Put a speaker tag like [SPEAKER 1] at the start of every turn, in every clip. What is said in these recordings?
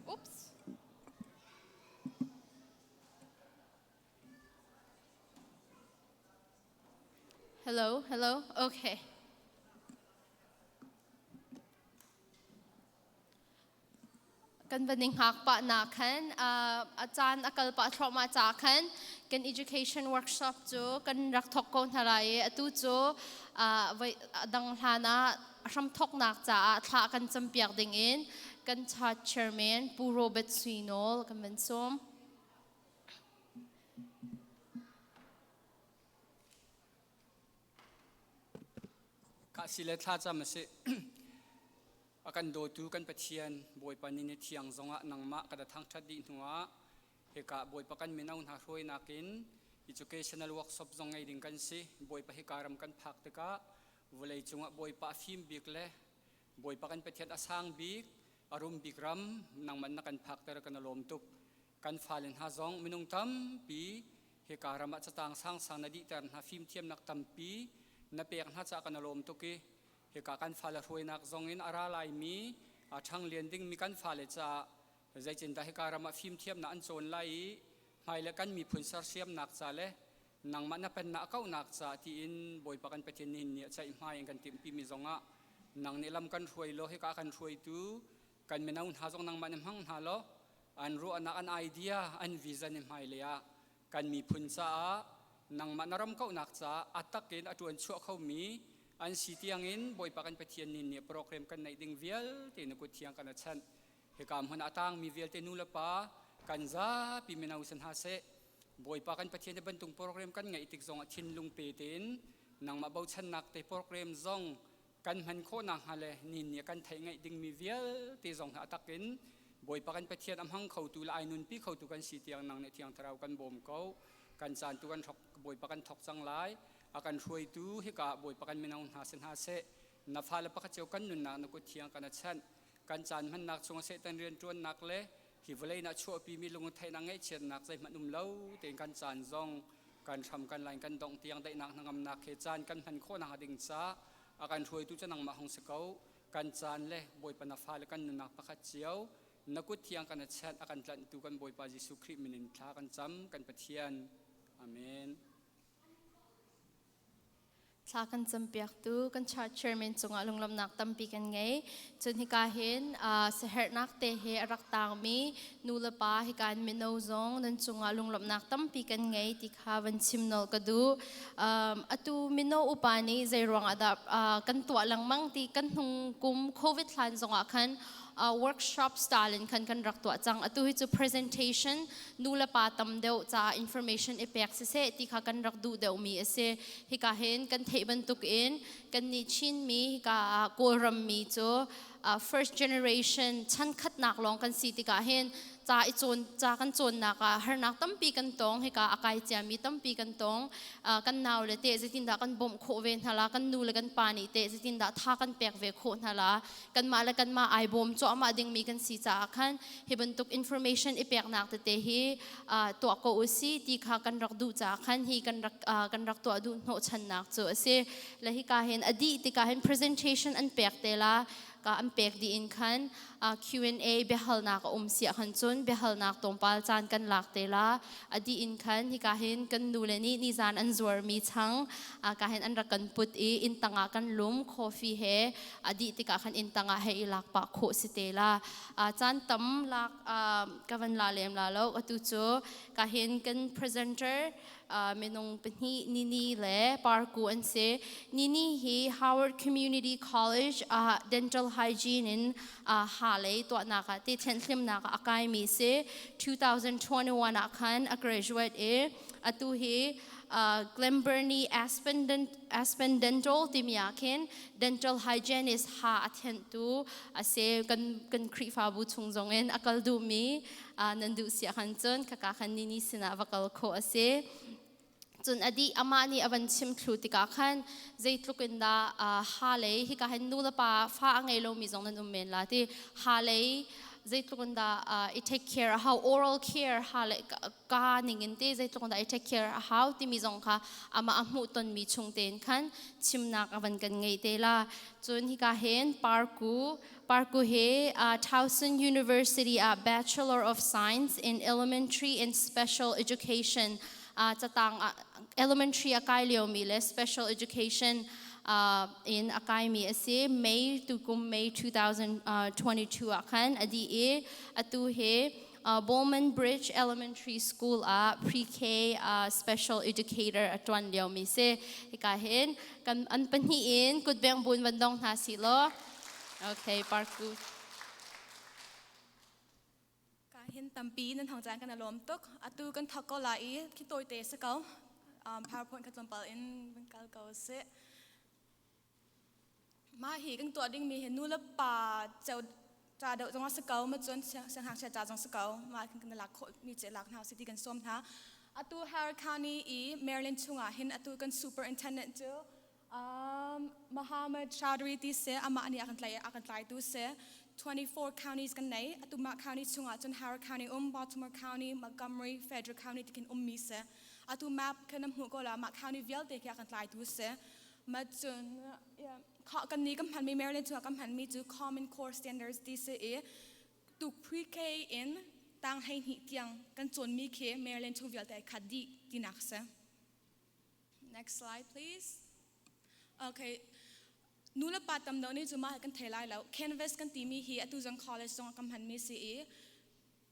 [SPEAKER 1] Oops. Hello, hello. Okay. Kan van i hngak pah nak khan a caan a kal pah thluahmah ca khan kan education workshop cu kan rak thawk ko hna lai i atu cu voi dang hlan ah hramthawknak caah thla kan campiak ding in kan church chairman Pu Robert Sui Nawl kan van sawm.
[SPEAKER 2] Khah si le thlacam a si. A kan dawtu kan Pathian Bawipa ni ni thiang zongah nangmah ka da thangṭhat dih hnuah hika Bawipa kan mino hna hruainak in educational workshop zong ngei ding kan si. Bawipa hika ram kan phak tikah vawlei cungah Bawipa a fim bik le Bawipa kan Pathian a sang bik, a rum bik ram nangmah na kan phakter kan lawm tuk. Kan fale hna zong minung tampi hika ram ah catang sangsang na dihter hna fimthiamnak tampi na pek hna caah kan lawm tuk i hika kan fale hruainak zong in a ra laimi a ṭhang lian dingmi kan fale caah zeitindah hika ram ah fimthiamnak an cawn lai i hmailei kan miphun sersiamnak ca le nangmah na pennak a kauhnak ca tiin Bawipa kan Pathian nihin ni a ceihmai in kan timhpimi zongah nang nih lam kan hruai law hika kan hruaitu kan mino hna zong nangmah nih hmang hna law an ruahnak an idea an vision i hmailei ah kan miphun caah nangmah na ram kauhnak caah a tak in a ṭuan chuah khomi an si tiangin Bawipa kan Pathian nih nih program kan neih ding vialte na kut thiang kan a chanh hika hmun a tangmi vialte nu le pa kan zapi mino si hna seh Bawipa kan Pathian hi bantung program kan ngeih tik zongah thinlung pe tein nangmah bochannak te program zong kan hman khawh nakhnga le ni nih kan theih ngaih dingmi vialte zong hi a tak in Bawipa kan Pathian a hmang khotu le ai nunpi khotu kan si tiang nang nih Thiang Thlarau kan bawm ko kan caan tu kan thok Bawipa kan thok cang lai a kan hruaitu hika Bawipa kan mino hna si hna seh na fale pakhat cio kan nunnak na kut thiang kan a chanh kan caan hmannak chung Satan rianṭuannak le hi vawlei na chuahpimi lungretheihnak ngaihchiatnak zeihmanh um lo tein kan caan zong kan hram kan lain kan dongh tiang daihnak hnangamnak he caan kan hman khawh nakhnga ding ca a kan hruaitu cu nangmah hung si ko kan caan le Bawipa na fale kan nunnak pakhat cio na kut thiang kan a chanh a kan tlanhtu kan Bawipa Jesuh Khrih min in thla kan cam kan Pathian amen.
[SPEAKER 1] Thla kan campiaktu kan church chairman cungah lunglawmhnak tampi kan ngei. Cun hika hin siaherhnak te he a rak tangmi nu le pa hika in mino zong nan cungah lunglawmhnak tampi kan ngei ti kha van chim nawl ka duh. Atu mino upa nih zei ruangah dah kan tuah lengmang ti kan hnung kum COVID hlan zongah khan workshop style in khan kan rak tuah cang. Atu hi cu presentation nu le pa tam deuh caah information i pek siseh ti kha kan rak duh deuhmi a si. Hika hin kan theih bantuk in kan nih Chinmi hika ah Kawlram mi cu first generation chan khatnak lawng kan si tikah hin ca i cawn ca kan cawnnak ah harnak tampi kan tong hika a kai ciami tampi kan tong kan nau le te zeitindah kan bawmh khawh ve hna la kan nu le kan pa nih te zeitindah tha kan pek ve khawh hna la kanmah le kanmah ai bawm cuahmah dingmi kan si caah khan hi bantuk information i peknak tete hi tuah ko usi ti kha kan rak duh caah khan hi kan rak kan rak tuah duh hnawhchannak cu a si le hika hin a dih tikah hin presentation an pek te la ka an pek dih in khan Q&A biahalnak a um siah khan cun biahalnak tlawmpal caan kan lak te la a dih in khan hika hin kan nu le nih nizan an zuarmi chang ka hin an rak kan put i inn tangah kan lum coffee he a dih tikah khan inn tangah he i lak pah khawh si te la caan tam lak ka van la lem la lo atu cu ka hin kan presenter minung pahnih Nini le Parku an si. Nini hi Howard Community College ah dental hygiene in ha lei tuahnak ah ti thianhlimnak ah a kaimi si. 2021 ah khan a graduate i atu hi Glen Burnie Aspen, Aspen Dental timi ah khin dental hygienist ha a thianhtu a si. Kan kan Khrihfabu chung zong in a kal duhmi nan duh si ahkhan cun khaka khan nini sinah va kal khawh a si. Cun a dih amah nih a van chim thlu tikah khan zeitluk in dah ha lei hika hin nu le pa fa a ngei lomi zong nan um men la ti ha lei Zeitluk in dah i take care a hau, oral care ha le ka ning in te zeitluk in dah i take care a hau timi zong kha amah a hmuh tonmi chung tein khan chimnak a van kan ngei te la. Cun hika hin Parku Parku he Towson University ah Bachelor of Science in Elementary and Special Education catang elementary a kai liomi le special education in a kaimi a si. May tukum May 2022 ah khan a dih i atu hi Bowman Bridge Elementary School ah pre-K special educator a ṭuan liomi si. Hika hin kan an pahnih in kutbeng bun van dong hna si law. Okay, Parku.
[SPEAKER 3] Ka hin tampi nan hong caan kan alawm tuk. Atu kan thok ko la i khi tawite si ko. PowerPoint kha tlawmpal in van kal ko sih. Mah hi kan tuah dingmi hi nu le pa ceu ca deuh zong a si ko, ma cun sianghngakchia ca zong si ko. Mah kan kan lak khawh mi ce lak hna usih ti kan sawm hna. Atu Howard County i Maryland chungah hin atu kan superintendent cu Muhammad Chowdhury ti si, amah nih a kan tlaitu si. 24 counties kan nei. Atu mah county chungah cun Howard County um, Baltimore County, Montgomery, Frederick County tikin ummi si. Atu map kan hmuh ko la, mah county vialte khi a kan tlaitu si. Ma cun kan nih kan hmanmi Maryland chungah kan hmanmi cu Common Core Standards ti si i tu pre-K in tang 12 tiang kan cawnmi khi Maryland chung vialte ai khat dih tinak si. Next slide, please. Okay. Nu le pa tam deuh nih cu mah kan thei lai lo. Canvas kan timi hi atu zong college zong kan hmanmi si i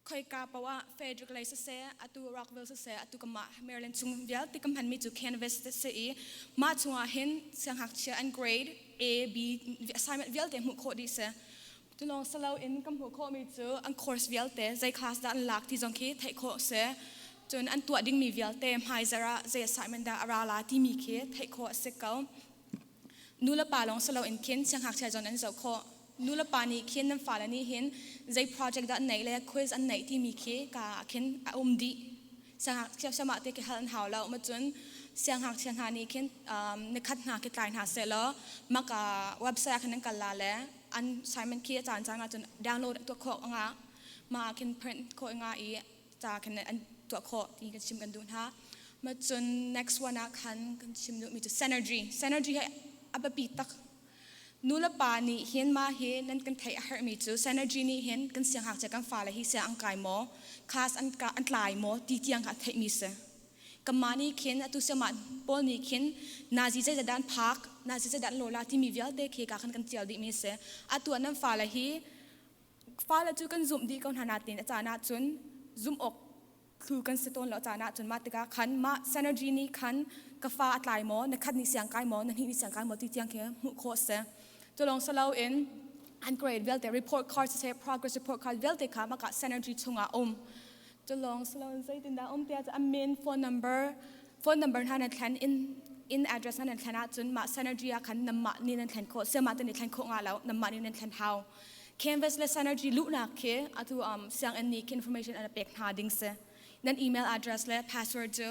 [SPEAKER 3] khoika paoh ah Frederick lei siseh, atu Rockville siseh, atu kamah Maryland chung vialte kan hmanmi cu Canvas si i mah chungah hin siangngakchia an grade A, B assignment vialte hmuh khawh dih si. Cu lawng si loin kan hmuh khawhmi cu an course vialte zei class dah an lak ti zong khi theih khawh si. Cun an tuah dingmi vialte hmaizarh ah zei assignment dah a ra la timi khi theih khawh a si ko. Nu le pa lawng si loin khin siangngakchia zong an zoh khawh. Nu le pa nih khin nan fale nih hin zei project dah an neih le quiz an neih timi khi ka ah khin a um dih. Siangngakchia sama te khi hal an hau lo. Ma cun siangngakchia hna nih khin nikhat hna khi tlai hna seh law maka website ah khin an kal la le an assignment khi a caan caan ah cun download tuah khawh nga ma khin print khawh nga i ca khin an tuah khawh ti kan chim kan duh hna. Ma cun next one ah khan kan chim duhmi cu synergy. Synergy hi a biapi tak. Nu le pa nih hin mah hi nan kan theih a herhmi cu synergy nih hin kan siangngakchia kan fale hi siang an kai maw, class an an tlai maw ti tiang kha a theihmi si. Kanmah nih khin atu siamah pawl nih khin nazi zeizat dah an phak, nazi zeizat dah an lawla timi vialte khi ka khan kan tial dihmi si. Atu ah nan fale hi fale cu kan zumh dih ko hna natin a caan ahcun zumh awk thlu kan si tawn lo caan ahcun mah tikah khan mah synergy nih khan ka fa a tlai maw, na khat nih siang kai maw, na hnih nih siang kai maw ti tiang khi hmuh khawh a si. Cu lawng si loin an grade vialte report card siseh, progress report card vialte kha mah ka synergy chungah um. Cu lawng si loin zeitindah um tiah a min, phone number hna nan thlen, in address hna nan thlen ahcun mah synergy ah khan nanmah nih nan thlen khawh, siamah te nih thlen khawh nga lo, nanmah nih nan thlen hau. Canvas le Synergy luhnak khi atu sianginn nih information an pek hna ding si. Nan email address le password cu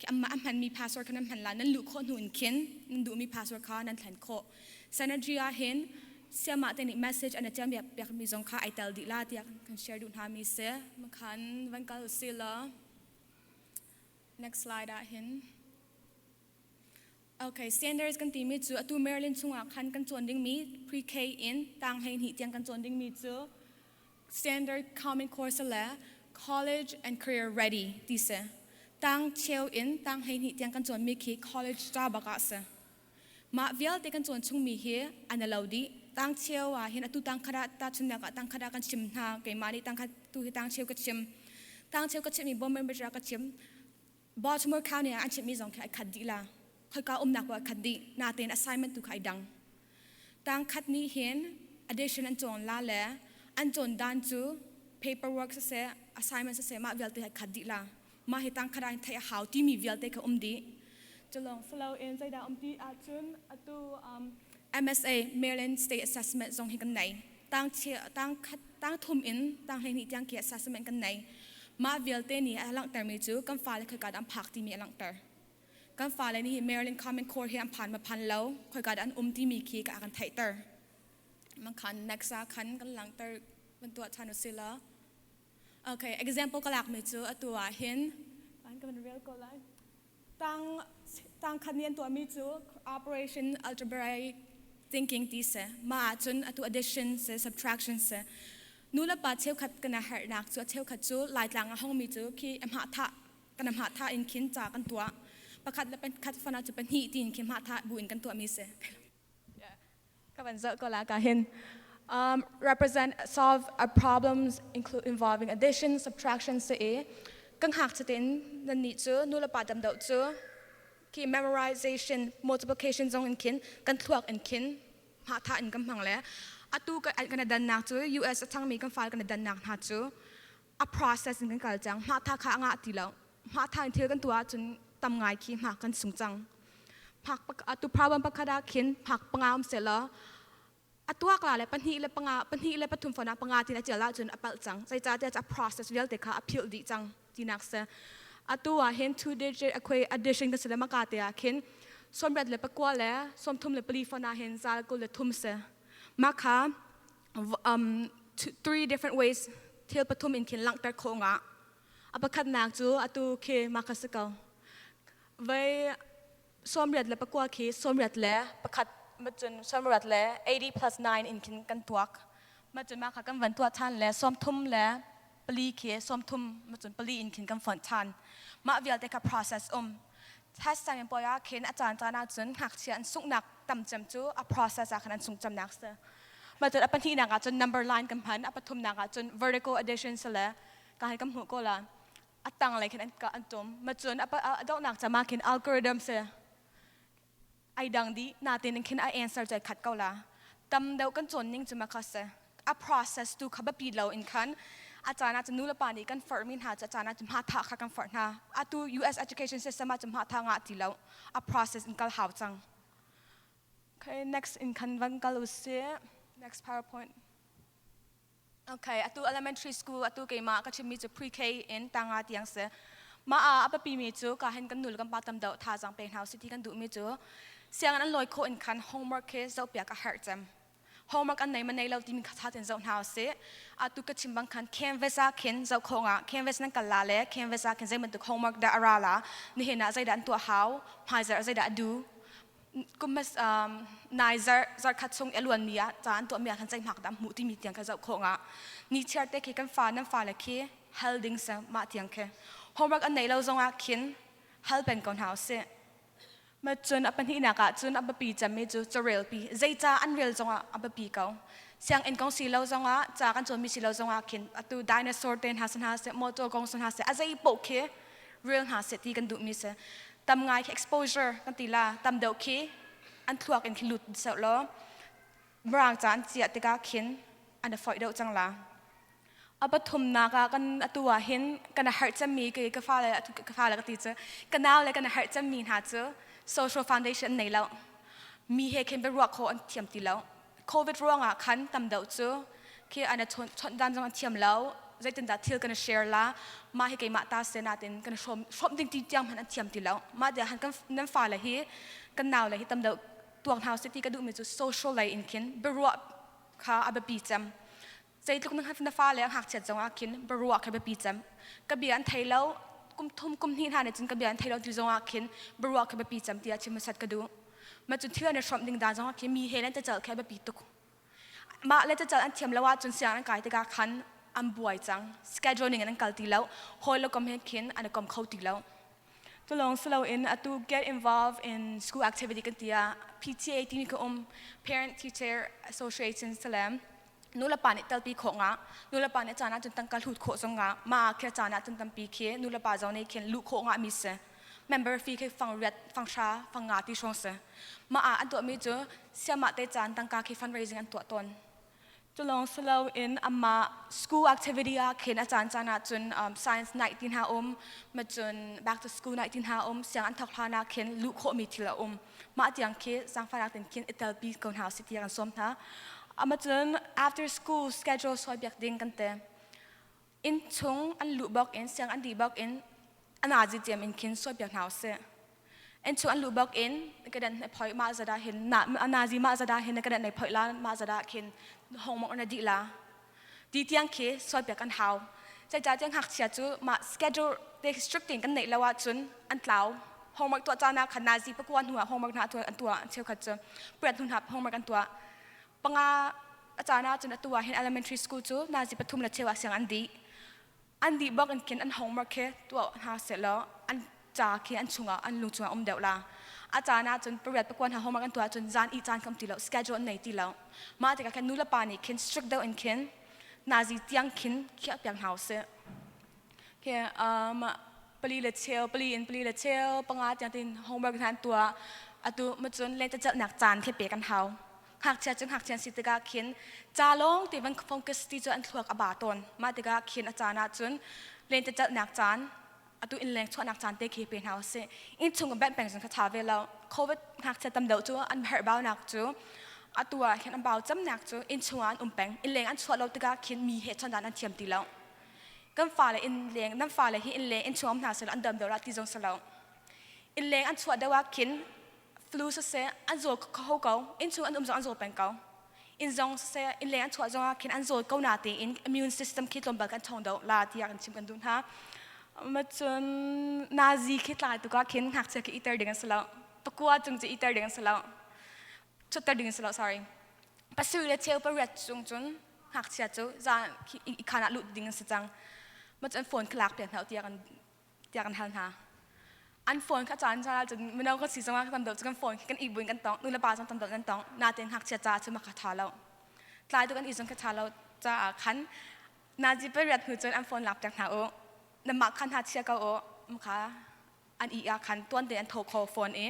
[SPEAKER 3] amah a hmanmi password kha nan hman la, nan luh khawh hnu in khin nan duhmi password kha nan thlen khawh. Synergy ah hin siamah te nih message an tiam piak mi zong kha ai tel dih la tiah kan share duh hna mi si. Makhan van kal si la. Next slide ah hin. Okay, standards kan timi cu atu Maryland chungah khan kan cawn dingmi pre-K in tang 12 tiang kan cawn dingmi cu standard Common Core le college and career ready ti si. Tang cheu in tang 12 tiang kan cawnmi khi college ca bak ah si. Mah vialte kan cawn chungmi hi an lo dih. Tang cheu ah hin atu tang khat ah tahchunhnak ah tang khat ah kan chim hna, keimah nih tang khat tu hi tang cheu ka chim. Tang cheu ka chimmi Bowman Bridge ah ka chim. Baltimore County ah an chimmi zong khi ai khat dih la. Khoika umnak paoh ai khat dih. Natein assignment tu kha ai dang. Tang khat nih hin addition an cawn la le an cawn dan cu paperwork siseh, assignment siseh, mah vialte ai khat dih la. Mah hi tang khat ah hin theih a hau timi vialte kha um dih. Culawng siloin zeidah um ti ahcun atu MSA, Maryland State Assessment zong hi kan nei. Tang tang khat tang thum in tang 12 tiang khi assessment kan nei. Mah vialte nih a langhtermi cu kan fale khoika dah an phak timi a langhter. Kan fale nih Maryland Common Core hi an phan ma phan lo, khoika dah an um timi khi ka kan theihter. Mangkhan next ah khan kan langhter. Van tuah ṭhan usih law. Okay, example ka lakmi cu atu ah hin an ka van rel ko lai. Tang tang khat nih an tuahmi cu Operation Algebraic Thinking ti si. Mah ahcun atu addition si, subtraction si. Nu le pa cheukhat kan i herhnak cu a cheukhat cu Laitlang a hongmi cu khi a hmah thah kan hmah thah in khin ca kan tuah. Pakhat le pakhat fan ah cu pahnih tiin khi hmah thah bu in kan tuahmi si. Ka van zoh ko la ka hin. Represent solve a problems include involving addition, subtraction se e. Kan hak chatin nan nih cu nu le pa dam deuh cu khi memorization, multiplication zong in khin kan thluak in khin hma tha in kan hmang le atu kan kan dan nak cu US a changmi kan file kan dan nak hna cu a process in kan kal cang. Hma tha kha anga ti lo. Hma tha in thil kan tuah ahcun tam ngai khi hma kan sung cang. Phak atu problem pakhat ah khin phak panga um selaw a tuak la le pahnih le panga, pahnih le pathum fona panga tin a tial ahcun a palh cang. Zeicahtiah a process vialte kha a philh dih cang tinak si. Atu ah hin two digit addition ka si le maka te ah khin 84 le 34 fona hin zal 23 si. Mah kha three different ways thil pathum in khin langhter khawh nga. A pakhatnak cu atu khi mah kha si ko. Vei 89 khi 81 macun 80 le 80 plus 9 in khin kan tuak. Macun mah kha kan van tuah ṭhan le 34 khi 30 macun pali in khin kan fonh ṭhan. Mah vialte kha process um. Test time in poi ah khin a caan caan ahcun ngakchia an sunghnak tam cem cu a process ah khan an sung cemnak si. Macun a pahnihnak ahcun number line kan hman, a pathumnak ahcun vertical addition si le ka han kan hmuh ko la. A tanglei khin an tum. Macun a donghnak cam ah khin algorithm si ai dang dih. Natin in khin a answer cu ai khat ko la. Tam deuh kan cawn ning cu ma kha si. A process tu kha biapi lo in khan a caan ah cun nu le pa nih kan forhmi hna cu a caan ah cun hma tha kha kan forh hna. Atu US education system ah cun hma tha ngah ti lo. A process in kal hau cang. Okay, next in khan van kal usih. Next PowerPoint. Okay, atu elementary school atu keimah ka chimmi cu pre-K in tanga tiang si. Mah ah a biapimi cu ka hin kan nul kan pa tam deuh thazaang pe hna usih ti kan duhmi cu sianginn an lawi khawh in khan homework khi zohpiak a herh cem. Homework an nei ma nei lo timi kha tha tein zoh hna usih. Atu ka chim bang khan Canvas ah khin zoh khawh ngah. Canvas nan kal la le Canvas ah khin zei bantuk homework dah a ra la, nihin ah zeidah an tuah hau, hmaizarh zeidah a du, kum nai zarh zarhkhat chung a luanmi ah ca an tuahmi ah khan zeihmak dah hmuh timi tiang kha zoh khawh nga. Ni chiar te khi kan fa nan fale khi hal ding sa mah tiang khi homework an nei lo zong ah khin hal peng ko hna usih. Ma cun a pahnihnak ah cun a biapi cemmi cu carel pi. Zeica an rel zong ah a biapi ko. Sianginn kong si lo zong ah, ca kan cawnmi si lo zong ah khin atu dinosaur te hna si hna seh, motor kong si hna seh, a zei paoh khi rel hna seh ti kan duhmi si. Tam ngai khi exposure kan ti la, tam deuh khi an thluak in khi lut seh law mirang ca an ciah tikah khin an i foih deuh cang la. A pathumnak ah kan atu ah hin kan a harh cemmi ke ka fale ka fale ka ti cu ka nau le kan a harh cemmi hna cu social foundation nei lo. Mi he khin biaruah khawh an thiam ti lo. COVID ruangah khan tam deuh cu khi an chawnh dan zong an thiam lo. Zeitindah thil kan share la, mah hi keimah ta se natin kan hrawm hrawm ding ti tiang hmanh an thiam ti lo. Mah dia han kan nan fale hi kan nau le hi tam deuh tuang hna usih ti ka duhmi cu social lei in khin biaruah kha a biapi cem. Zeitluk na fale a ngakchiat zong ah khin biaruah kha biapi cem. Ka bia an thei lo, kum thum kum hnih hna nih cun ka bia an thei lo ti zong ah khin biaruah kha biapi cem tiah chim hmasat ka duh. Ma cun thil an i hrawmh ding dan zong ah khin mi he le cacal kha biapi tuk. Mah le cacal an thiam lo ahcun siang an kai tikah khan an buai cang. Schedule ning in an kal ti lo. Hawi le kom he khin an i kom kho ti lo. Tulawng si loin atu get involved in school activity kan ti ah PTA timi ka um, Parent Teacher Association salam nu le pa nih telpi khawh nga. Nu le pa nih caan ahcun tangka hlut khawh zong nga. Mah ah khi caan ahcun tampi khi nu le pa zong nih khin luh khawh nga mi si. Member fee khi fang riat, fang hra, fang nga ti hrawng si. Mah ah an tuahmi cu siamah te caan tangka khi fundraising an tuah tawn. Culawng si loin amah school activity ah khin a caan caan ahcun science night ti hna um, macun back to school night ti hna um, siang an thawk hlan ah khin luh khawhmi thil a um. Mah tiang khi zaangfahnak ten khin i telpi ko hna usih tiah kan sawm hna. Amacun after school schedule suai biak ding kan ti. Inn chung an luh bak in siang an dih bak in anazi ciam in khin suai piak hna usih. Inn chung an luh bak in ka dan na phoi mah zada hin na anazi mah zada hin ka dan nei phoi la mah zada khin homework na dih la. Ti tiang khi sualpiak an hau. Zeicahtiah ngakchia cu mah schedule te strict tein kan neih lo ahcun an tlau. Homework tuah caan ah khan nazi pakua hnu ah homework hna an tuah cheukhat cu pariat hnu hna homework an tuah. Panga a caan ahcun atu ah hin elementary school cu nazi pathum le cheu ah siang an dih. An dih bak in khin an homework khi tuah hna sehlaw an ca khi an chungah an lung chungah um deuh la. A caan ahcun pariat pakua hna homework an tuah ahcun zan ih caan kam ti lo, schedule an nei ti lo. Mah tikah khin nulepa nih khin strict deuh in khin nazi tiang khin khiah piak hna usih. Khi pali le cheu, pali in pali le cheu, panga tiang tin homework hna an tuah. Atu macun lentecelhnak caan khi pek an hau. Ngakchia cu ngakchia an si tikah khin ca lawng te van focus ti cu an thluak a ba tawn. Mah tikah khin a caan ahcun lentecelhnak caan atu innleng chuahnak caan te khi pe hna usih. Innchung in banh peng zong kha ṭha ve lo. Covid ngakchia tam deuh cu an herh baunak cu atu ah khin an bau camnak cu innchung ah an um peng. Innleng an chuah lo tikah khin mi he chondan an thiam ti lo. Kan fale innleng nan fale hi innleng innchung um hna selaw an dam deuh lah ti zong si lo. Innleng an chuah deuh ah khin flu siseh an zaw kho ko. Innchung an um zong an zaw peng ko. Inn zong siseh innleng an chuah zong ah khin an zaw ko na tein immune system khi tlawmpal kan ṭhawng deuh la tiah kan chim kan duh hna. Macun nazi khi tlai tuk ah khin ngakchia khi iter ding an si lo. Pakua cung cu iter ding an si lo. Chutter ding an si lo, sorry. Pasarih le cheu pariat cung cun ngakchia cu zan i khan ah lut ding an si cang. Macun phone khi lak piak hna tiah kan tiah kan hal hna. An phone kha caan caan ahcun mino kan si zongah tam deuh cu kan phone khi kan i buin kan tong, nu le pa zong tam deuh nan tong. Nain ngakchia ca cu maka tha lo. Tlai tuk an i zong kha tha lo caah khan nazi pariat hnu cun an phone lak piak hna u. Namah khan hna chia ko u. Maka an i ah khan tuan tein an tho kho phone i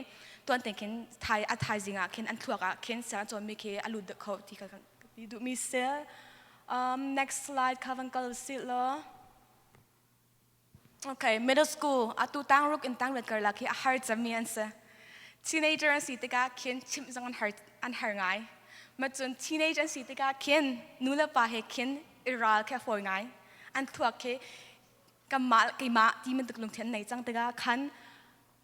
[SPEAKER 3] tuan tein khin thai a thaizing ah khin an thluak ah khin siang cawnmi khi a lut deuh kho ti ka ti duhmi si. Next slide kha van kal sih law. Okay, middle school atu tangruk in tangriat karlak hi a har cemmi an si. Teenager an si tikah khin chimh zong an har ngai. Macun teenage an si tikah khin nu le pa he khin i ral khi a fawi ngai. An thluak khi kanmah keimah ti bantuk lungthin an nei cang tikah khan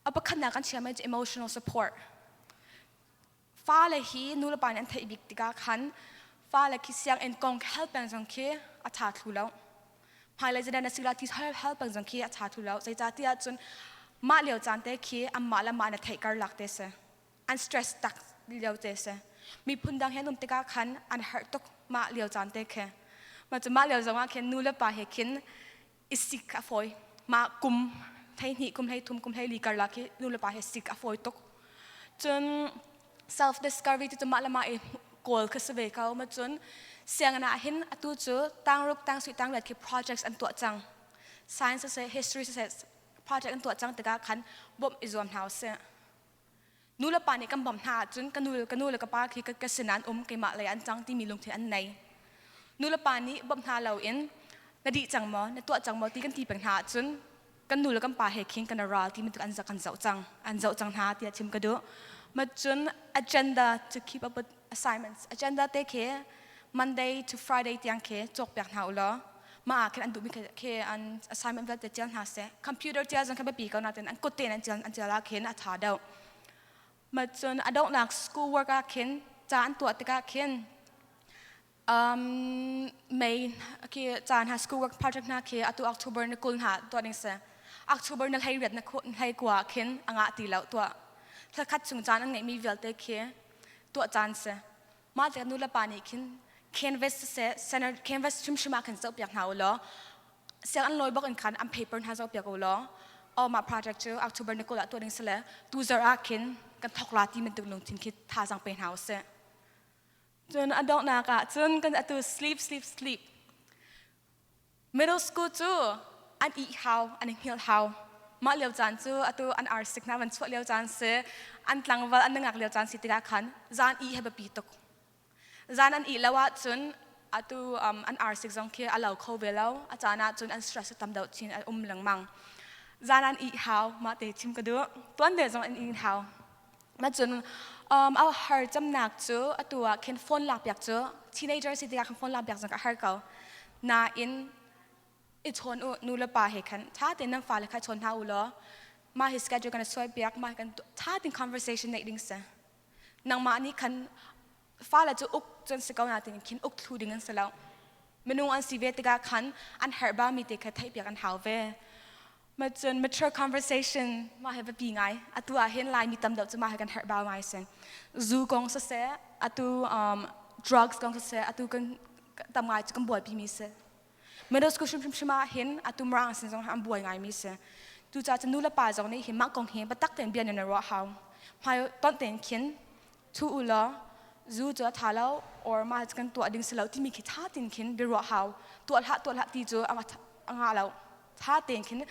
[SPEAKER 3] a pakhatnak kan chiami cu emotional support. Fale hi nu le pa nih an theih bik tikah khan fale khi sianginn kong hal peng zong khi a ṭha thlu lo. Hmailei zeidah na si la ti hal peng zong khi a ṭha thlu lo. Zeicahtiah cun mah lio caan te khi anmah le mah na theih karlak te si. An stress tak lio te si. Miphun dang he an um tikah khan an harh tuk mah lio caan te khi. Mah cu mah lio zong ah khin nu le pa he khin i sik a fawi. Mah kum 12 kum 13 kum 14 karlak hi nu le pa he sik a fawi tuk. Cun self discovery ti cu mah le mah i kawl kha si ve ko. Ma cun sianginn ah hin atu cu tangruk tangsui tangriat khi projects an tuah cang. Science siseh history siseh project an tuah cang tikah khan bawmh i zuam hna usih. Nu le pa nih kan bawmh hna ahcun ka nu le ka pa khi ka sinah an um, keimah lei an cang timi lungthin an nei. Nu le pa nih bawmh hna loin na dih cang maw, na tuah cang maw ti kan ti peng hna ahcun kan nu le kan pa he khin kan ral ti bantuk an kan zoh cang, an zoh cang hna tiah chim ka duh. Ma cun agenda to keep up with assignments, agenda te khi Monday to Friday tiang khi cawk piak hna u law mah ah khin an duhmi khi an assignment vialte tial hna seh. Computer tial zong kha biapi ko nain an kut tein an tial ah khin a ṭha deuh. Ma cun a donghnak school work ah khin ca an tuah tikah khin May khi ca hna school work project hna khi atu October ni 20 hna tuah ding si. October ni 18 na 19 ah khin a ngah ti lo tuah. Thla khat chung caan an ngeihmi vialte khi tuah caan si. Mah tikah nu le pa nih khin canvas siseh center canvas hrimhrim ah khin zohpiak hna u law siang an lawi bak in khan an paper hna zohpiak u law oh mah project cu October ni 20 ah tuah ding si le tu zarh ah khin kan thawk la ti bantuk lungthin khi thazaang pe hna u sih. Cun a donghnak ah cun kan atu sleep, sleep, sleep. Middle school cu an ih hau, an i hngilh hau. Mah lio caan cu atu an arsik hna van chuah lio caan si, an tlangval an nungak lio caan si tikah khan zan ih he biapi tuk. Zan an ih lo ahcun atu an arsik zong khi a lo kho ve lo. A caan ahcun an stress tam deuh chin a um lengmang. Zan an ih hau, mah te chim ka duh. Tuan de zong an ih hau. Macun a har camnak cu atu ah khin phone lakpiak cu teenager si tikah khan phone lakpiak zong ka har ko. Nain i chawn u, nu le pa he khan ṭha tein nan fale kha chawn hna u law mah hi schedule kan i suaipiak, mah kan ṭha tein conversation neih ding si. Nangmah nih khan fale cu uk cun si ko na tiin khin uk thlu ding an si lo. Minung an si ve tikah khan an herh bami te kha theihpiak an hau ve. Ma cun mature conversation mah hi biapi ngai. Atu ah hin Laimi tam deuh cu mah hi kan herh bau ngai si. Zu kong siseh, atu drugs kong siseh, atu kan tam ngai cu kan buaipi mi si. Middle school hrimhrim hrim ah hin atu Mirang sin zong an buai ngai mi si. Cucaah cun nu le pa zong nih hi mah kong hi biatak tein bia nan i ruah hau. Hmai tonh tein khin thu u law zu cu a tha lo or mah cu kan tuah ding si lo timi khi tha tin khin biaruah hau. Tuah hlah tuah hlah ti cu a ngah lo. Tha tein khin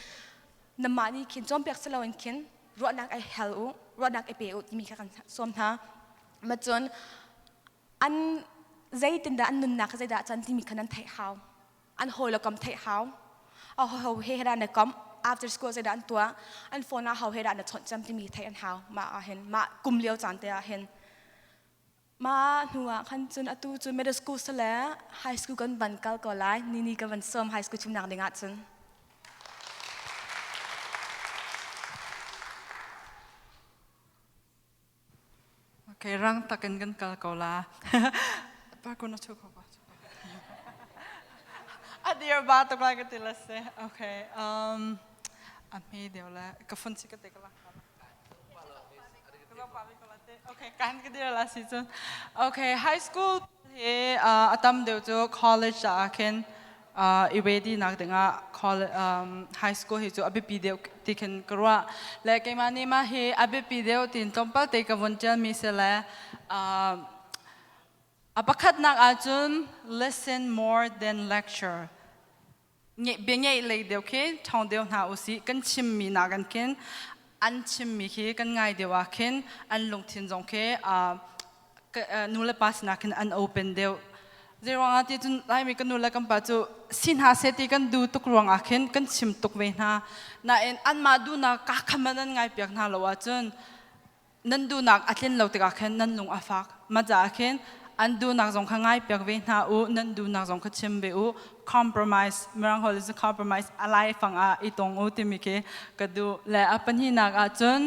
[SPEAKER 3] namah nih khin cawnpiak si loin khin ruahnak ai hel u, ruahnak i pe u timi kha kan sawm hna. Ma cun an zeitindah an nunnak kha zeidah can timi kha nan theih hau. An hawi le kam theih hau. A ho he he dah na kam after school zeidah an tuah an phone ah ho he dah na chawnh cam timi theih an hau. Mah ah hin mah kum lio caan te ah hin mah hnu ah khan cun atu cu middle school sale high school kan van kal ko lai ni ni ka van sawm high school chimnak ding ah cun.
[SPEAKER 4] Okay, rang takin kan kal ko la. Pa ko na chu ko ba. A dir ba tuk lai ka ti la se. Okay. A hme deu la ka phone si ka te ka la. Okay, kan ka dir la si cun. Okay, high school he a tam deuh cu college ah khin i ready nak dingah high school hi cu a biapi deuh ti khin ka ruah. Le keimah nih mah hi a biapi deuh tin tlawmpal te ka vun ṭialmi si le a pakhatnak ahcun listen more than lecture. Bia ngeih lei deuh khi ṭhawng deuh hna usih. Kan chimmi nakin khin an chimmi khi kan ngai deuh ah khin an lungthin zong khi nu le pa sinah khin an open deuh. Zeiruang ah ti cun Laimi kan nu le kan pa cu si hna seh ti kan duh tuk ruang ah khin kan chim tuk ve hna. Nain anmah duhnak ka kha man an ngai piak hna lo ahcun nan duhnak a tlin lo tikah khin nan lung a fak. Mah caah khin an duhnak zong kha ngai piak ve hna u, nan duhnak zong kha chim ve u. Compromise, Mirang holh in compromise a lai fang ah i tong u timi khi ka duh. Le a pahnihnak ahcun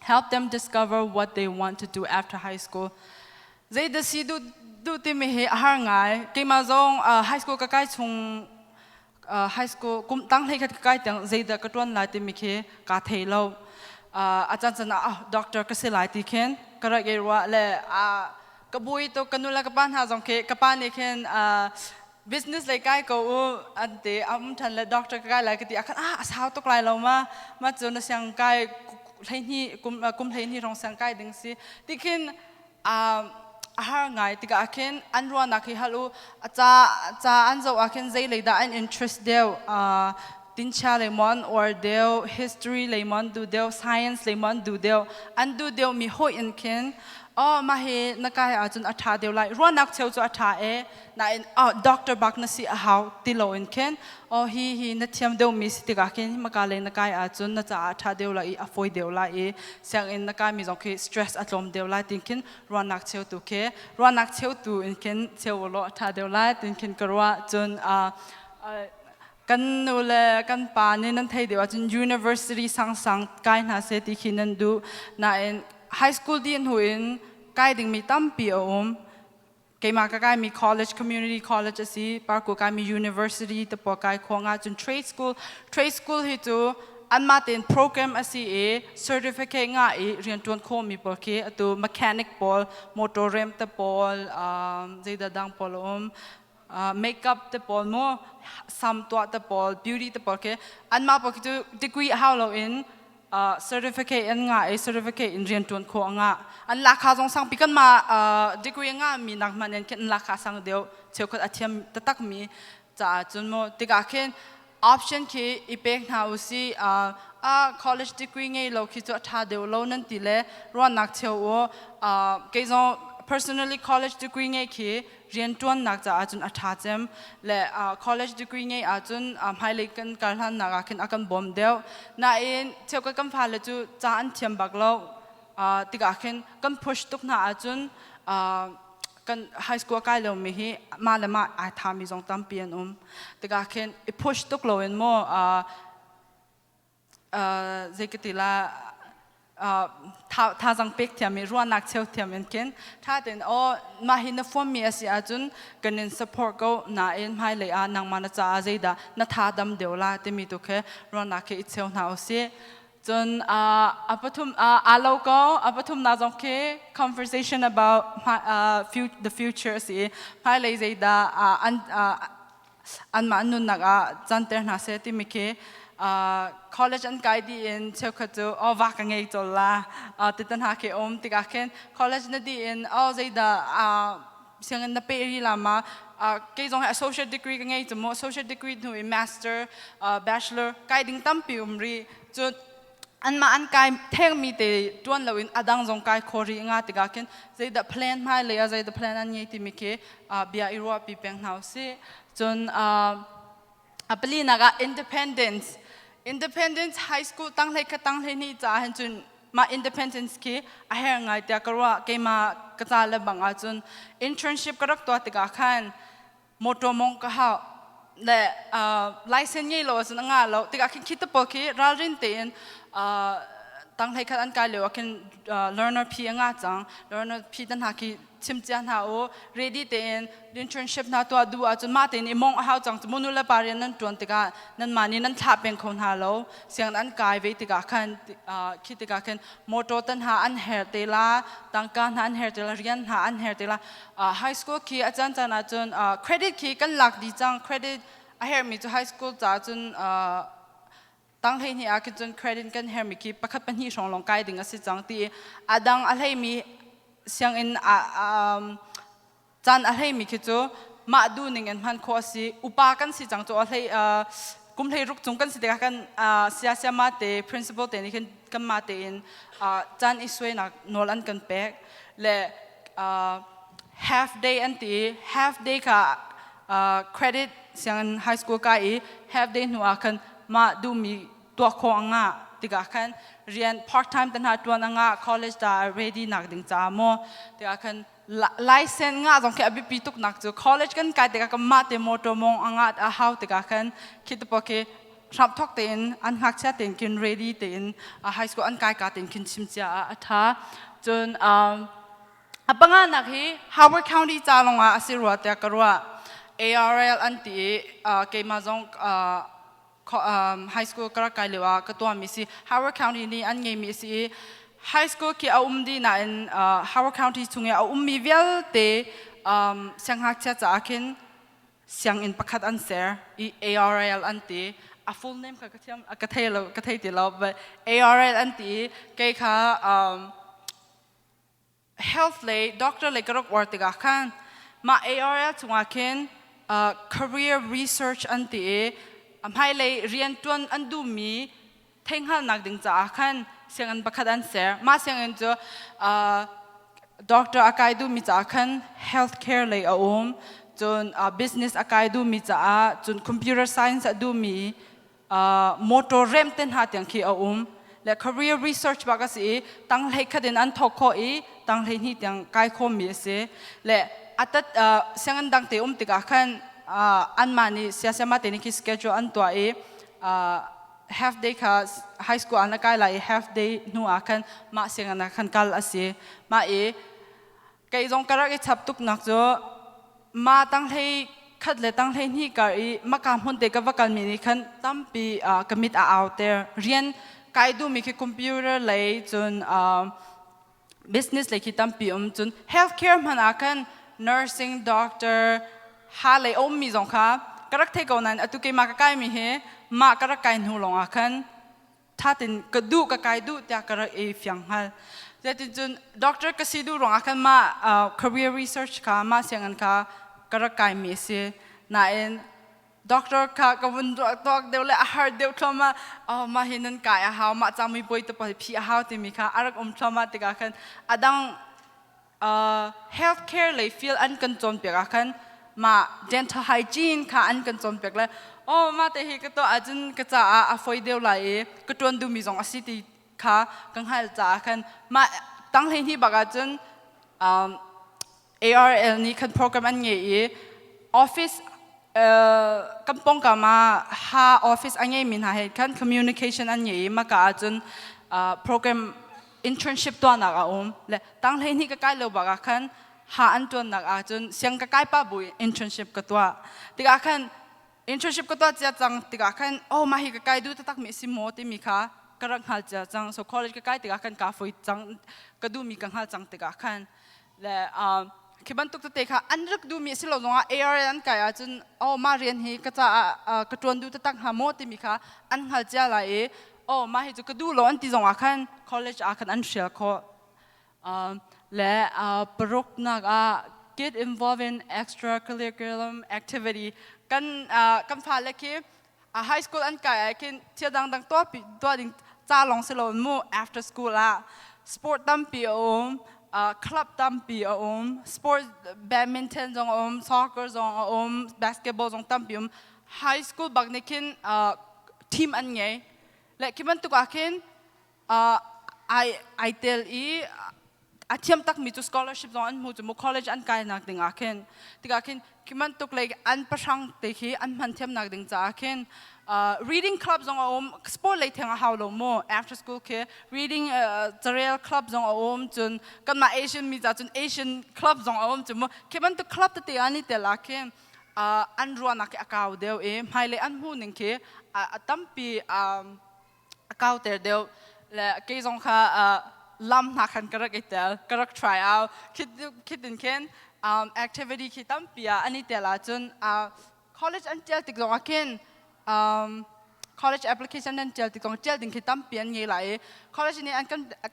[SPEAKER 4] help them discover what they want to do after high school. Zei dah si duh duh timi hi a har ngai. Keimah zong high school ka kai chung high school kum tang hlei khat ka kai tiang zeidah ka tuan lai timi khi kaa thei lo. A caan caan ah doctor ka si lai ti khin ka rak i ruah le ka bui to ka nu le ka pa hna zong khi ka pa nih khin business lei kai ko u an ti a um than le doctor ka kai lai ka ti akhan a sau tuk lai lo ma ma cu na siang kai hleihnih kum kum 12 rong siang kai ding si ti khin a har ngai tikah khin an ruahnak hi hal u ca ca an zoh ah khin zei lei dah an interest deuh tinchia lei maw an uar deuh history lei maw an duh deuh science lei maw an duh deuh an duh deuh mi hawih in khin oh mah hi na kai ahcun a ṭha deuh lai ruahnak cheu cu a ṭha e nain oh doctor bak na si a hau ti lo in khin oh hi hi na thiam deuhmi si tikah khin maka lei na kai ahcun na caah a ṭha deuh lai i a fawi deuh lai i sianginn na kaimi zong khi stress a tlawm deuh lai tin khin ruahnak cheutu khi ruahnak cheutu in khin cheu law a ṭha deuh lai tin khin ka ruah. Cun kan nu le kan pa nih nan thei deuh ahcun university sangsang kai hna seh ti khi nan duh nain high school dih hnu in kai dingmi tampi a um. Keimah ka kaimi college, community college a si. Parku kaimi university te pawl kai khawh nga. Cun trade school, trade school hi cu anmah tein program a si i certificate nga i riantuan khawhmi pawl khi atu mechanic pawl, motor rem te pawl, zeidah dang pawl a um, makeup te pawl mu, sam tuah te pawl, beauty te pawl khi anmah pawl khi cu degree hau loin certificate an ngah i certificate in rianṭuan khawh a ngah. An lahkhah zong sangpi kanmah degree a ngahmi nak hmanh in khin an lahkhah sang deuh cheukhat a thiam taktakmi caah cun mu tikah khin option khi i pek hna u si. A college degree ngei lo khi cu a ṭha deuh lo nan ti le ruahnak cheu u. Kei zong personally college degree ngei khi rianṭuannak caah cun a ṭha cem le college degree ngei ahcun hmailei kan kar hlannak ah khin a kan bawm deuh. Nain cheukhat kan fale cu ca an thiam bak lo tikah khin kan push tuk hna ahcun kan high school kai lomi hi mah le mah ai thami zong tampi an um tikah khin i push tuk loin maw zei ka ti la. Thazang pek thiam i ruahnak cheu thiam in khin tha tein aw mah hi na fuam mi a si ahcun kan in support ko nain hmailei ah nangmah na caah zeidah na tha dam deuh la timi tu khi ruahnak khi i cheu hna usih. Cun a pathum aa lo ko. A pathumnak zong khi conversation about the future a si i hmailei zeidah an anmah nunnak ah canter hna seh timi khi college an kai dih in cheukhat cu oh va ka ngei col la ti te hna khi um tikah khin college na dih in oh zeidah sianginn na peh ri la ma? Kei zong hi associate degree ka ngei cu mu. Associate degree hnu in master, bachelor kai ding tampi um ri cun anmah an kai thengmi te tuan loin adang zong kai kho rih nga tikah khin zeidah plan hmailei ah zeidah plan an ngei timi khi bia i ruahpi peng hna usih. Cun a palinak ah independence. Independence high school tanghlei kha tanghlei hnih caah hin cun mah independence khi a herh ngai tiah ka ruah. Keimah ka ca le bang ahcun internship ka rak tuah tikah khan motor mong ka hau le license ngei lo ahcun a ngah lo tikah khin khi te pawl khi ralrin tein tanghlei khat an kai lio ah khin learner phi a ngah cang. Learner phi te hna khi chim cia hna u. Ready tein internship hna tuah duh ahcun mah tein i mong a hau cang cu. Nu le pa rian nan tuan tikah nanmah nih nan thlah peng kho hna lo. Sianginn an kai ve tikah khan khi tikah khin motor tan hna an her te la, tangka hna an her te la, rian hna an her te la. High school khi a caan caan ahcun credit khi kan lak dih cang. Credit a herhmi cu high school caah cun tang 12 ah khin cun credit kan herhmi khi pakhat pahnih hrawng lawng kai ding a si cang ti. A dang a hleimi sianginn caan a hleimi khi cu mah duh ning in hman khawh a si. Upa kan si cang cu a hlei kum 16 cung kan si tikah kan siasiama te, principal te nih khin kanmah tein caan i suainak nawl an kan pek le half day an ti. Half day kha credit sianginn high school kai i half day hnu ah khan mah duhmi tuah khawh a ngah tikah khan rian part time te hna tuan a ngah, college ta ready nak ding caah maw tikah khan license ngah zong khi a biapi tuk nak cu college kan kai tikah kan mah te motor mong a ngah a hau tikah khan khi te khi hram thok tein an ngakchia tein khin ready tein high school an kai ka tein khin chim cia ah a tha. Cun a panganak hi Howard County ca lawng ah a si rua tiah ka ruah. ARL an ti i keimah zong high school ka rak kai lio ah ka tuahmi si. Howard County nih an ngeimi a si i high school khi a um dih nain Howard County chung i a ummi vialte siangngakchia caah khin sianginn pakhat an ser i ARL an ti. A full name kha ka thiam ka thei lo, ka thei ti lo, but ARL an ti i kei kha health lei doctor lei ka rak uar tikah khan mah ARL chungah khin career research an ti i a hmailei rianṭuan an duhmi theihhngalhnak ding caah khan sianginn pakhat an ser. Mah sianginn cu doctor a kai duhmi caah khan healthcare lei a um, cun business a kai duhmi caah, cun computer science a duhmi, motor rem te hna tiang khi a um le career research bak a si i tang hlei khat in an thawk khawh i tang 12 tiang kai khawmmi a si le atat sianginn dang te um tikah khan anmah nih siasiama te nih khi schedule an tuah i half day kha high school an kai lai i half day hnu ah khan mah sianginn ah khan kal a si. Mah i kei zong ka rak i chap tuk nak cu ma tang 11 le tang 12 kar i maka hmun te ka va kalmi nih khan tampi ka mit a au ter. Rian kai duhmi khi computer lei, cun business lei khi tampi um, cun healthcare hman ah khan nursing, doctor ha lei a ummi zong kha ka rak thei ko nain atu keimah ka kaimi hi mah ka rak kai hnu lawng ah khan thatin ka duh, ka kai duh tiah ka rak i fiang hngal. Zeitin cun doctor ka si duh ruangah khan mah career research kha, mah sianginn kha ka rak kaimi a si. Nain doctor kha ka vun tuak deuh le a har deuh thluahmah. Oh, mah hi nan kai a hau, mah cangmi puai te pawl phi a hau timi kha a rak um thluahmah tikah khan adang healthcare lei field an kan cawnpiak ah khan mah dental hygiene kha an kan cawnpiak le oh, mah te hi ka tuah ahcun ka caah a foi deuh lai i ka ṭuan duhmi zong a si ti kha ka hngalh caah khan mah tang 12 bak ahcun ARL nih khan program an ngei i office kan pawngkam ah ha office a ngeimi hna he khan communication an ngei i maka ahcun program. Internship tuahnak a um le tang 12 ka kai lo bak ah khan ha an tuannak ah cun siang ka kai pa bu internship ka tuah tikah khan, internship ka tuah cia cang tikah khan, oh, mah hi ka kai duh taktak mi si maw timi kha ka rak hngal cia cang. So college ka kai tikah khan ka foi cang, ka duhmi ka hngal cang tikah khan le khi bantuk tete kha an rak duhmi si lo zongah AR an kai ahcun, oh, mah rian hi ka caah ka ṭuan duh taktak hnga maw timi kha an hngal cia lai i, oh, mah hi cu ka duh lo an ti zongah khan college ah khan an hrial khawh. Le paruknak ah, get involved in extracurriculum activity. Kan fale khi high school an kai ah khin thil dangdang tuah tuah ding ca lawng si lo mu. After school ah sport tampi a um, club tampi a um, sport badminton zong a um, soccer zong a um, basketball zong tampi um. High school bak nih khin team an ngei le khi bantuk ah khin ai ai tel i a thiam takmi cu scholarship zong an hmu cu mu, college an kai nak ding ah khin. Tikah khin khi bantuk lei an pahrang te khi an hman thiam nak ding caah khin reading club zong a um. Sport lei theng a hau lo mu, after school khi reading, carel club zong a um. Cun kanmah Asian mi ca cun Asian club zong a um cu mu. Khi bantuk club tete an i tel ah khin an ruahnak khi a kau deuh i hmailei an hmu ning khi a tampi a kauter deuh. Le kei zong kha lam hna khan ka rak i tel, ka rak try out. Khitin khin activity khi tampi ah an i tel ahcun college an tial tik zong ah khin, college application an tial tik zong, tial ding khi tampi an ngei lai i college nih an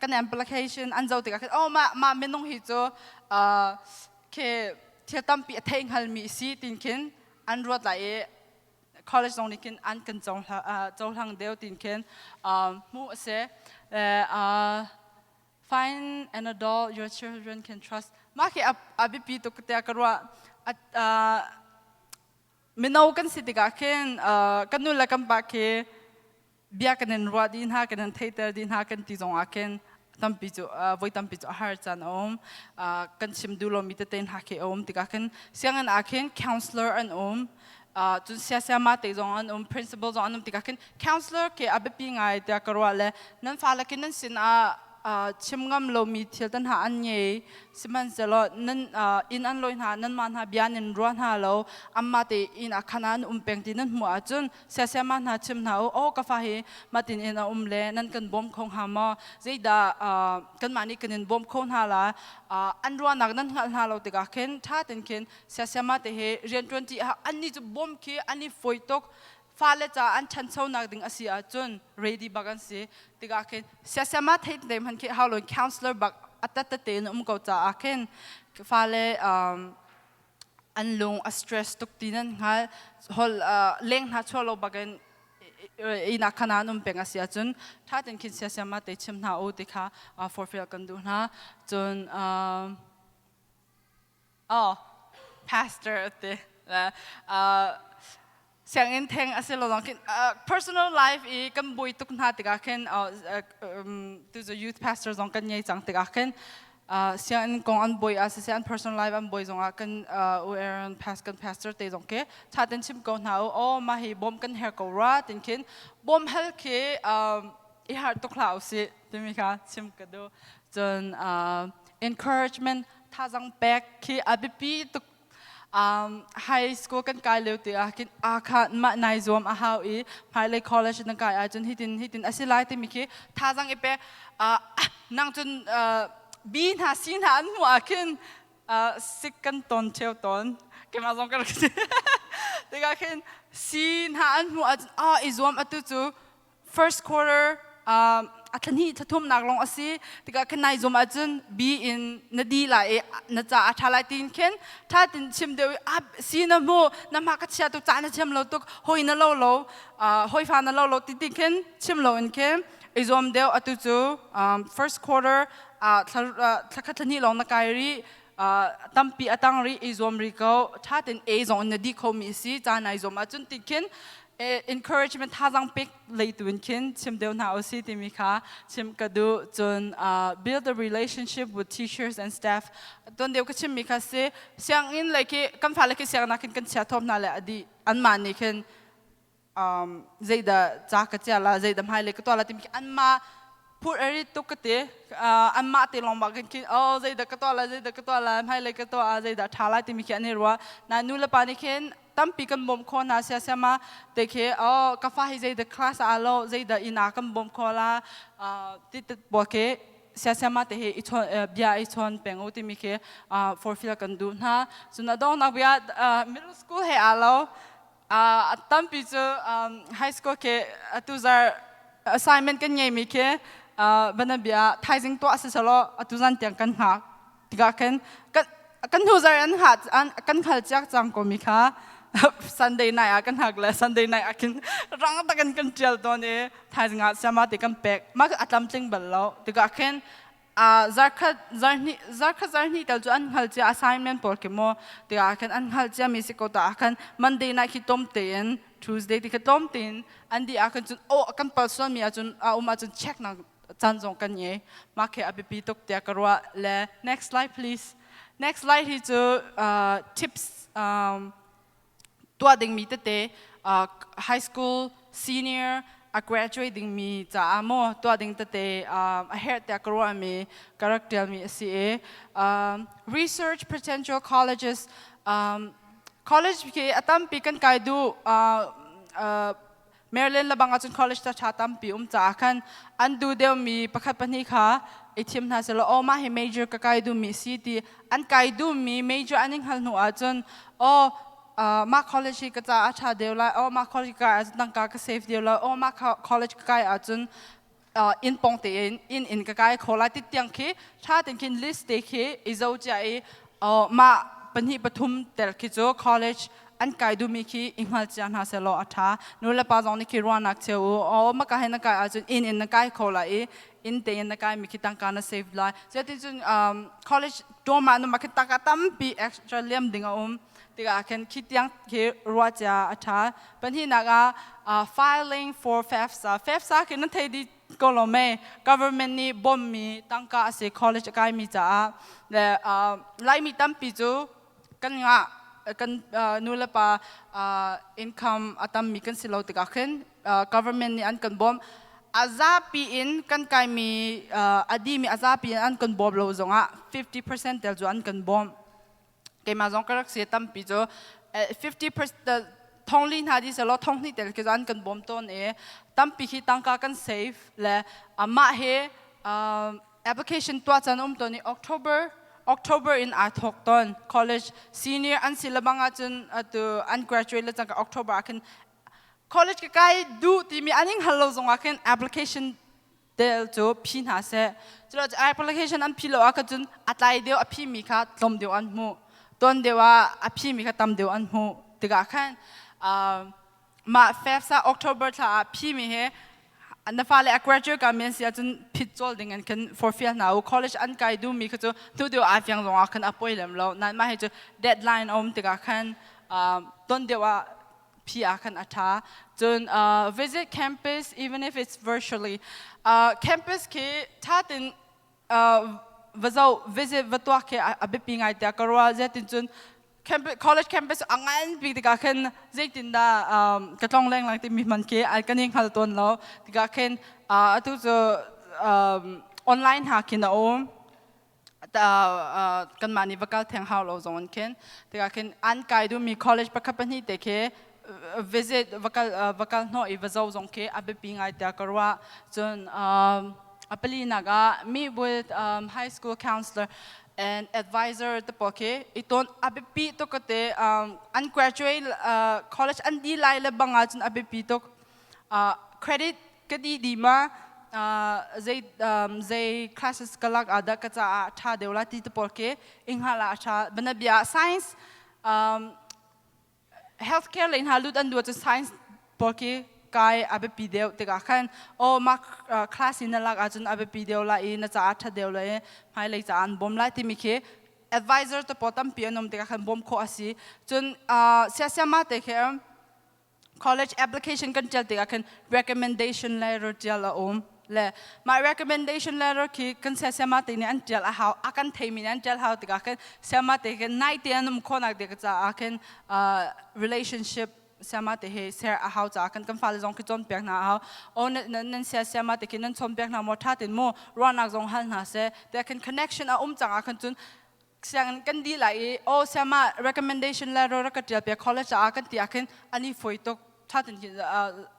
[SPEAKER 4] kan application an zoh tikah khin, oh, mah minung hi cu khi thil tampi a thei hngalmi si tin khin an ruat lai i college zong nih khin an kan cohlang deuh tin khin hmuh a si. Find an adult your children can trust. Mah khi a biapi tuk tiah ka ruah. Mino kan si tikah khin kan nu le kan pa khi bia kan in ruah dih hna, kan in theiter dih hna kan ti zong ah khin tampi cu, voi tampi cu a har caan a um, kan chim duh lomi tete hna khi a um tikah khin sianginn ah khin counselor an um, cun siasiama te zong an um, principal zong an um tikah khin counselor khi a biapi ngai tiah ka ruah. Le nan fale khi nan sin ah chim ngam lomi thil tan hna an ngei, sihmanhsehlaw nan inn an lawi hna, nanmah hna bia nan ruah hna lo, amma te inn ah khan an um peng ti nan hmuh ahcun siasiama hna chim hna u. Oh, ka fa hi matin in a um le nan kan bawm kho hnga maw? Zeidah kanmah nih kan in bawm kho hna la? An ruahnak nan hngalh hna lo tikah khin ṭha ten khin siasiama te he rian ṭuan ṭi an nih cu bawm khi an i fawi tuk. Fale ca an ṭhanchonak ding a si ahcun ready bak an si tikah khin siasiama thei te hman khi hau loin counselor bak a tat te in um ko caah khin fale an lung a stress tuk ti nan hngal hol leng hna chuah lo bakin ina khana an um peng a si ahcun ṭha ten khin siasiama te chim hna u ti kha forfil kan duh hna. Cun oh, pastor te sianginn theng a si lo zong khin personal life i kan bui tuk hna tikah khin, tu cu youth pastor zong kan ngei cang tikah khin, sianginn kong an bui ah siseh, an personal life an bui zongah kan u Aaron pas kan pastor te zong khi tha ten chim ko hna u. Oh, mah hi bawm kan her ko rua tin khin bawm hal khi i har tuk hlah usih timi kha chim ka duh. Cun encouragement, thazang pek khi a biapi tuk. High school kan kai lio te ah khin a kha mah nai zuam a hau i hmailei college na kai ahcun hitin hitin a si lai timi khi thazang i pe. Nang cun B hna C hna an hmuh ah khin sik kan ton theo ton, keimah zong ka rak si tikah khin C hna an hmuh ahcun ah i zuam, atu cu first quarter a thlahnih thlathumnak lawng a si tikah khin nai zum ahcun B in na di lai i na ca a ṭha lai tiin khin ṭha tin chim deuh i a si na hmu na hma ka chia tuk, ca na thiam lo tuk, hoi na lo lo, hoi fa na lo lo ti ti khin chim lo in khin i zuam deuh, atu cu first quarter thla khat thlahnih lawng na kai rih, tampi a tang rih, i zuam rih ko, ṭha ten A zong in na di khomi si ca nai zuam ahcun ti khin encouragement, thazang pek leitu in khin chim deuh hna usi timi kha chim ka duh. Cun build a relationship with teachers and staff. Ton deuh ka chimmi kha si, sianginn lei khi kan fale khi sianginn khin kan chia thawm hna le adi anmah nih khin zeidah ca ka cia la, zeidah hmailei ka tuah la timi khi anmah Phur a rit tuk ka ti. Anmah te lawng bak khin oh zeidah ka tuah lai, zeidah ka tuah lai, hmailei ka tuah ah zeidah ṭha lai timi khi an i ruah. Na nu le pa nih khin tampi kan bawmh khawh hna siasiam ah te khi oh ka fa hi zeidah class ah lo, zeidah inn ah kan bawmh khawh la ti pawl khi siasiam ah te hi i chawn bia i chawn peng u timi khi forfil kan duh hna. Cun a donghnak bia middle school he aa lo. Tampi cu high school khi atu zar assignment kan ngeimi khi banabia thaizing tuah si selaw atu zan tiang kan hngak tikah khin kan hnu zar an hngah kan hngal ciak cang ko mi kha Sunday night ah kan hngak le Sunday night ah khin rang takin kan ṭial tawn i thaizing ah siama ti kan pek mah a tlamtling bal lo tikah khin zarkhat zarhnih zarkhat zarhnih tal cu an hngal cia assignment pawl khi maw tikah khan an hngal cia mi si ko ta ah khan Monday night khi tlawm tein Tuesday ti khi tlawm tein an dih ah khan cun oh kan pal sual mi ahcun a um ahcun check nak caan zong kan ngei. Mah khi a biapi tuk tiah ka ruah le. Next slide, please. Next slide hi cu tips tuah dingmi tete, high school senior a graduate dingmi caah maw tuah ding tete a herh tiah ka ruahmi ka rak tialmi a si i research potential colleges. College khi a tampi kan kai duh. Maryland lebang ahcun college ta ṭha tampi um caah khan an duh deuhmi pakhat pahnih kha i thim hna selaw, oh, mah hi major ka kai duhmi si ti an kai duhmi major an i hngalh hnu ahcun, oh, mah college hi ka caah a ṭha deuh lai, oh, mah college ka kai ahcun tangka ka save deuh lai, oh, mah college ka kai ahcun inn pong tein inn in ka kai kho lai ti tiang khi ṭha tein khin list te khi i zo cia i mah pahnih pathum tel khi cu college an kai duhmi khi i hngal cia hna selaw a ṭha. Nu le pa zong nih khi ruahnak cheu u. Oh, maka he na kai ahcun inn in na kai kho lai i inn tein na kai mi khi tangka na save lai. Cuticun college dorm ah numa khi tangka tampi extra liam ding a um tikah khin khi tiang khi ruah cia a ṭha. Pahnihnak ah filing for FAFSA. FAFSA khi nan thei dih ko lo mei? Government nih bawmmi tangka a si college a kaimi caah. Le Laimi tampi cu kan ngah kan nu le pa income a tammi kan si lo tikah khin government nih an kan bawmh. A zapi in kan kaimi a dimi a zapi in an kan bawm lo zongah 50% tel cu an kan bawmh. Keimah zong ka rak si. Tampi cu 50% thongli hna di selaw thonghnih tel khi an kan bawm tawn i tampi khi tangka kan save. Le mah hi application tuah can um tawn i October in aa thawk tawn. College senior an si lebang ahcun atu an graduate le cangka October ah khin college ka kai duh timi an ing hal lo zong ah khin application tel cu phi hna seh. Culo application an phi lo ah cun a tlai deuh a phi mi kha tlawm deuh an hmuh, tuan deuh ah a phi mi kha tam deuh an hmuh tikah khan mah FAFSA October thla ah phi mi he na fale a graduate ka men si ahcun phit cawl ding in khin forfial hna u. College an kai duh mi kha cu tu deuh aa fiang zong ah khan a poi lem lo nan mah hi cu deadline a um tikah khan ton deuh ah phi ah khan a ṭha. Cun visit campus even if it's virtually. Campus khi ṭha tin va zoh, visit va tuah khi a biapi ngai tiah ka ruah. Zeitin cun college campus a ngan bik tikah khin zeitindah ka tlong lenglang timi hman khi kan i hngal tawn lo tikah khin atu cu online hna khin a um, kanmah nih va kal theng hau lo zong in khin tikah khin an kai duhmi college pakhat pahnih te khi visit va kal hnawh i va zoh zong khi a biapi ngai tiah ka ruah. Cun a palinak ah meet with high school counselor and advisor te pawl khi i tawn a biapi tuk ka te. An graduate college an di lai le bang ahcun a biapi tuk. Credit ka di di ma, zei zei classes ka lak ah dah ka caah ṭha deuh la ti te pawl khi i hngalh ah a ṭha. Banabia ah science, healthcare lei hna lut an duh cu science pawl khi kai a biapi deuh tikah khan, oh, mah class in na lak ahcun a biapi deuh lai i na caah ṭha deuh lai i hmailei caah an bawm lai timi khi advisor te pawl tampi an um tikah khan bawm khawh a si. Cun siasiama te khi college application kan ṭial tikah khin recommendation letter ṭial a um le mah recommendation letter khi kan siasiama te nih an ṭial a hau. A kan theimi nih an ṭial hau tikah khin siama te khin nai te an um khawhnak ding caah khin relationship siama te he ser a hau ca kan kan fale zong khi cawn piak hna a hau o nan sia siama te khi nan chawn piak hna maw tha tin mu ruahnak zong hal hna seh te khin connection a um cang ah khan cun sianginn kan di lai i o siama recommendation letter rak ka tial piak college ah kan ti ah khin ani foi tuk tha tin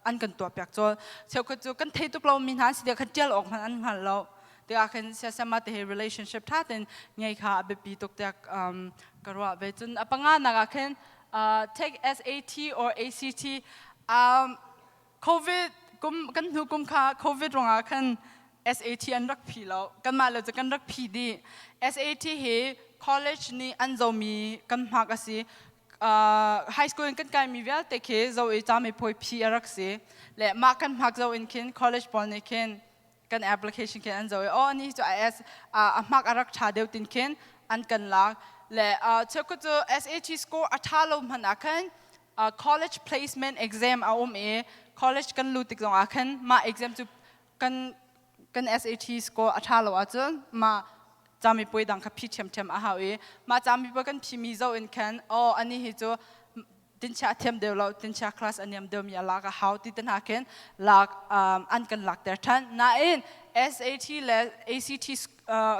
[SPEAKER 4] an kan tuah piak chol cheukhat cu kan thei tuk lo mi hna si kan tial awk hmanh an hngal lo tikah khin siasama te he relationship tha ten ngei kha a biapi tuk tiah ka ruah ve. Cun a panga nak ah khin take SAT or ACT. COVID kum kan hnu kum kha COVID ruangah khan SAT an rak phi lo, kanmah le cu kan rak phi dih. SAT hi college nih an zomi kan hmak a si. High school in kan kaimi vialte khi zo i camipuai phi a rak si le mah kan hmak zo in khin college pawl nih khin kan application khin an zo i oh ni cu IS a hmak a rak tha deuh tin khin an kan lak le cheukhat cu SAT score a tha lo hmanh ah khan college placement exam a um i college kan lut tik zong ah khan mah exam cu kan kan SAT score a ṭha lo ahcun mah camipuai dang kha phi ṭhiamṭhiam a hau i mah camipuai kan phimi zoh in khan oh ani hi cu tinchia a thiam deuh lo, tinchia class a niam deuhmi a lak a hau ti te hna khin lak an kan lakter ṭhan. Nain SAT le ACT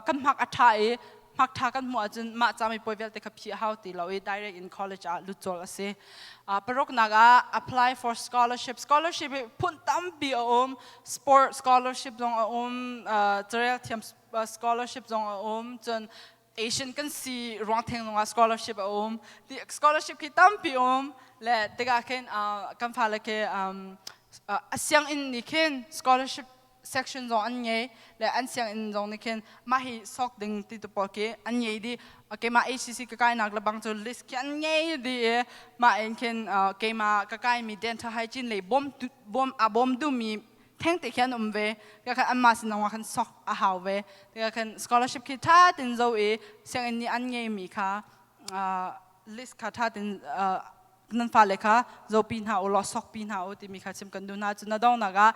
[SPEAKER 4] kan hmak a ṭha i hmak ṭha kan hmuh ahcun mah camipuai vialte kha phi a hau ti lo i direct in college ah lut cawl a si. Paruknak ah apply for scholarship. Scholarship hi phun tampi a um. Sport scholarship zong a um, carel thiam scholarship zong a um, cun Asian kan si ruang theng zong ah scholarship a um. Ti scholarship khi tampi um le tikah khin kan fale khi a sianginn nih khin scholarship section zong an ngei le an sianginn zong nih khin mah hi sok ding ti tu pawl khi an ngei dih. Keimah HCC ka kainak le bang cu list khi an ngei dih i mah in khin keimah ka kaimi dental hygiene lei bawm bawm a bawm duhmi thengte khi an um ve. Ka khan anmah sin zong ah khan sok a hau ve. Tikah khan scholarship khi tha tin zo i sianginn nih an ngeimi kha list kha tha tin nan fale kha zopi hna u law sokpi hna u timi kha chim kan duh hna. Cun na donghnak ah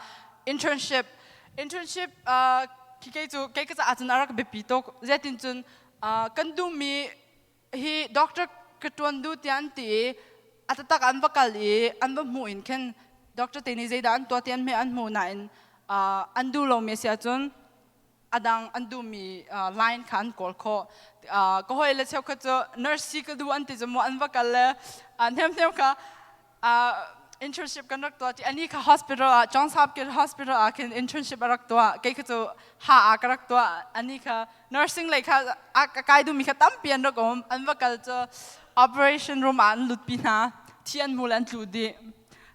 [SPEAKER 4] internship. Internship khi kei cu kei ka caah cun a rak biapi tuk. Zeitin cun kan duhmi hi doctor ka tuan duh tiah an ti i a taktak an va kal i an va hmuh in khin doctor te nih zeidah an tuah ti an hme an hmuh nain an duh lomi a si ahcun a dang an duhmi line kha an kawl khawh. Ka hawi le cheukhat cu nurse si ka duh an ti cu mu an va kal le hnemhnem kha internship kan rak tuah ti ani kha hospital ah, Johns Hopkins Hospital ah khin internship a rak tuah. Kei kha cu ha ah ka rak tuah. Ani kha nursing lei kha a kai duhmi kha tampi an rak um. An va kal cu operation room ah an lut pi hna, thi an hmu le an tlu dih.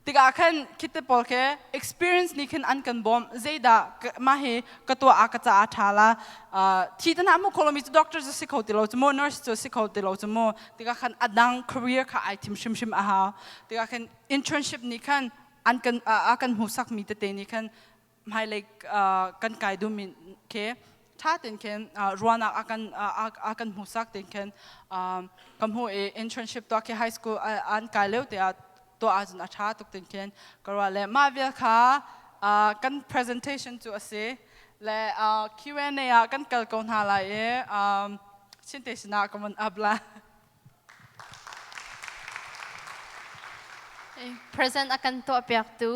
[SPEAKER 4] Tikah khan khite pawl khi experience nih khin an kan bawmh. Zeidah mah hi ka tuah ah ka caah ṭha la, thi te hna hmu kho lomi cu doctor cu si kho ti lo cu mu, nurse cu si kho ti lo cu mu. Tikah khan a dang career kha ai thim hrimhrim a hau. Tikah khan internship nih khan an kan a kan hmuhsakmi tete nih khan hmailei kan kai duhmi khi ṭha tein khin ruahnak a kan hmuhsak tein khin ka hmuh i internship tuah khi high school an kai lio te ah tuah ahcun a ṭha tuk tein khin ka ruah. Le mah vial kha kan presentation cu a si le Q&A ah kan kal ko hna lai i Chinte sinah ka van up la.
[SPEAKER 1] Present a kan tuah piaktu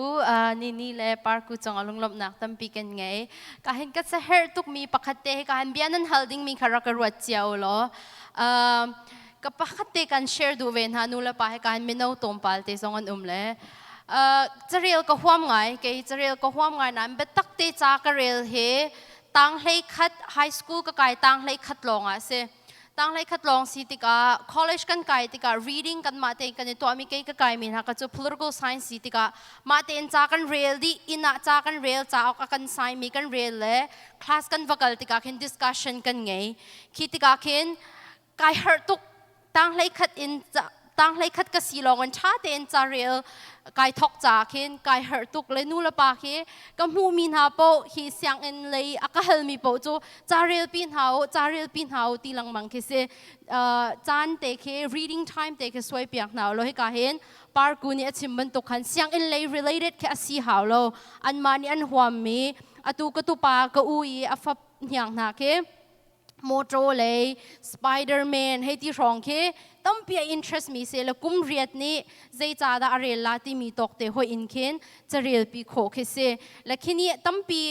[SPEAKER 1] Nini le Parku cung ah lunglawmhnak tampi kan ngei. Ka hin ka saherh tukmi pakhat te hi ka han bia nan hal dingmi kha rak ka ruat cio law. Ka pakhat te kan share duh ve hna. Nu le pa he ka han mino tlawmpal te zong an um le. Carel ka huam ngai, kei carel ka huam ngai nain biatak te ca ka rel he tang hlei khat, high school ka kai tang hlei khat lawng ah si. Tanglei khat lawng si tikah, college kan kai tikah reading kan mah tein kan i tuahmi, kei ka kaimi hna ka cu political science si tikah mah tein ca kan rel dih. Inn ah ca kan rel, cauk a kan saimi kan rel le class kan va kal tikah khin discussion kan ngei. Khi tikah khin kai harh tuk. Tanglei khat in, tanglei khat ka si lawng in ṭha tein ca rel kai thok ca khin kai harh tuk le nu le pa khi ka hmuhmi hna paoh hi sianginn lei a ka halmi paoh cu ca rel pi hna u, ca rel pi hna u ti lengmang khi si. Caan te khi, reading time te khi suai piak hna u law. Hika hin Parku nih a chim bantuk khan sianginn lei related khi a si hau lo. Anmah nih an huammi, atu ka tupa, ka u i a fap hniang hna khi motor lei, Spiderman hei ti hrawng khi. Tampi a interest mi se le kum riat nih zeica dah a rel la timi tawk te hoi in khin carel pi khawh khi si. Le khini tampi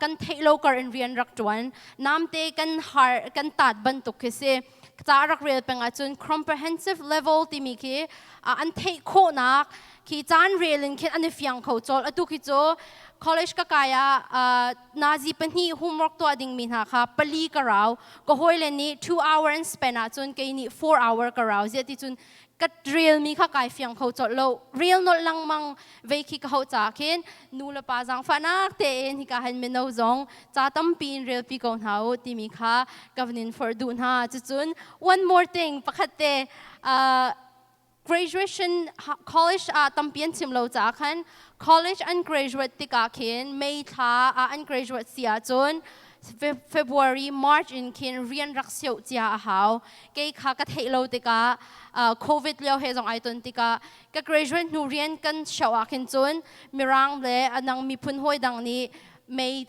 [SPEAKER 1] kan theih lo kar in rian rak tuan namte kan har kan tat bantuk khi si. Ca rak rel peng ahcun comprehensive level timi khi an theih khawhnak khi caan rel in khin an i fiang kho chol. Atu khi cu college ka kai ah nazi pahnih homework tuah ding mi hna kha pali ka rau. Ka hawile nih 2 hour an spend ahcun kei nih 4 hour ka rau. Ziah ti cun ka rel mi kha kai fiang kho colh lo. Rel nolh lengmang vei khi ka hauh ca khin nu le pa zaangfahnak tein hika han mino zong ca tampi in rel pi ko hna u timi kha ka van in forh duh hna. Cucun one more thing pakhat te, graduation college ah tampi an chim lo caah khan college an graduate tikah khin May thla ah an graduate si ahcun February, March in khin rian rak sioh cia a hau. Kei kha ka theih lo tikah COVID lio he zong ai ton tikah ka graduate hnu rian kan show ah khin cun Mirang le anang miphun hawi dang nih May,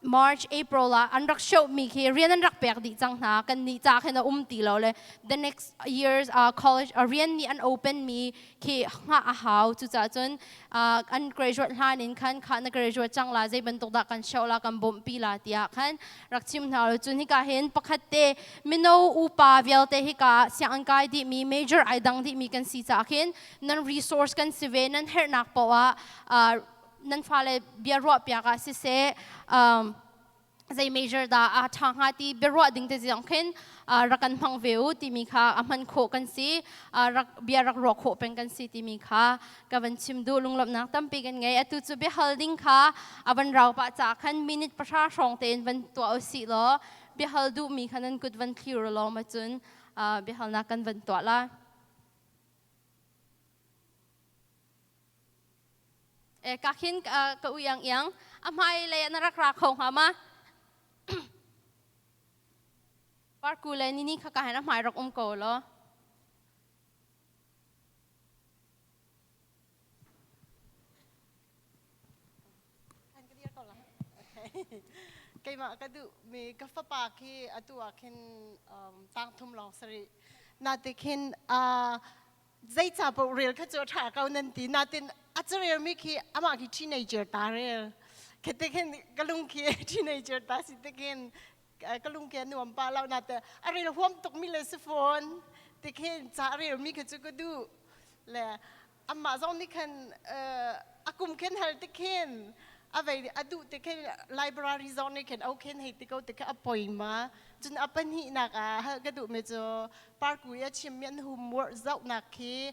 [SPEAKER 1] March, April ah an rak show mi khi rian an rak pek dih cang hna. Kan nih ca khin a um ti lo le the next years college rian nih an open mi khi hngah a hau. Cucaah cun an graduate hlan in khan kha na graduate cang la, zei bantuk dah kan show la, kan bawmh pi la tiah khan rak chim hna lo. Cun hika hin pakhat te, mino upa vialte hika sianginn kai dih mi, major ai dang dih mi kan si caah khin nan resource kan si ve. Nan herhnak poah ah nan fale bia ruah piak ah siseh, zei major dah a ṭha hnga ti biaruah ding te zong khin rak kan hmang ve u timi kha a hman khawh kan si, rak bia rak ruah khawh peng kan si timi kha ka van chim duh. Lunglawmhnak tampi kan ngei. Atu cu biahal ding kha a van rau pah ca khan minute 10 hrawng tein van tuah usih law biahal duhmi kha nan kut van thlir law ma cun biahalnak kan van tuah la. E ka khin ka uyang iang a hmai lei na rak ra kho hnga ma? Parku le nini kha ka hen a hmai rak um ko lo.
[SPEAKER 5] Keimah ka duh mi, ka fapa khi atu ah khin tang thum lawng sari na te khin zeica paoh rel kha cu a ṭha ko nan ti natin a carel mi khi amah khi teenager ta rel khi te khin ka lung khi teenager ta si te khin ka lung khi a nuam pa lo. Na te a rel huam tuk mi le si fawn te khin ca a rel mi kha cu ka duh le amah zong nih khan a kum khin hal te khin a vei a duh te khin library zong nih khin o khin hei ti ko te kha a poi ma. Cun a pahnihnak ah ka duh mi cu parku i a chimmi an homework zohnak khi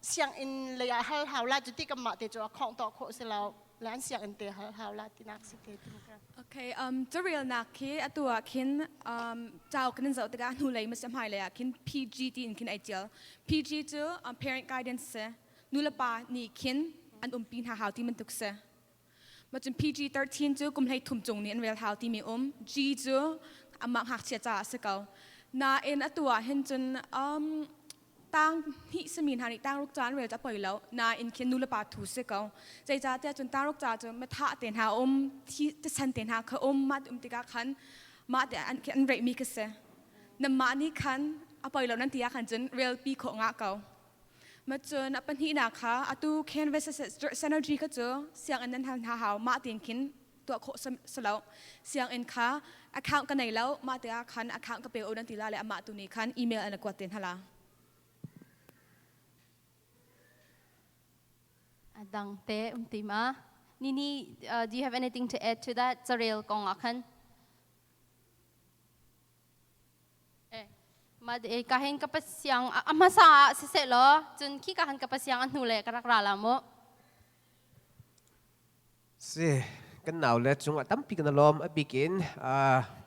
[SPEAKER 5] sianginn lei ah hal hau la cu ti kan mah te cu a khong tawh khawh si lo le an sianginn te hal hau la tinak si te tin ka.
[SPEAKER 3] Okay, carelnak khi atu ah khin cauk kan in zoh tikah hnulei mas hmailei ah khin PG ti in khin ai tial. PG cu parent guidance si, nulepa nih khin an umpi hna hau ti bantuk si. Ma cun PG 13 cu kum 13 cung nih an rel hau timi um. G cu amah ngakchia caah a si ko. Nain atu ah hin cun tang hnih simi hna nih tang ruk ca an rel cu a poi lo. Nain khin nu le pa thu si ko. Zeicahtiah cun tang ruk ca cu matha te hna um, thi tisan te hna kha um, mah ti um tikah khan mah te an an reihmi khi si. Namah nih khan a poi lo nan ti ah khan cun rel pi khawh ngah ko. Ma cun a pahnihnak kha atu Canvas Synergy kha cu sianginn nan hal hna hau, mah tein khin tuah khawh si lo. Sianginn kha account ka nei lo, mah te ah khan account ka pe u nan ti la le amah tu nih khan email an kuat te hna la.
[SPEAKER 1] Adang te um ti ma? Nini, do you have anything to add to that? Carel kong ah khan. Ma de ka hen ka pasiang a hmasa ah siseh law cun khi ka han ka pasiang a hnu le ka rak ra la mu.
[SPEAKER 6] Si kan nau le cungah tampi kan lawm. A bikin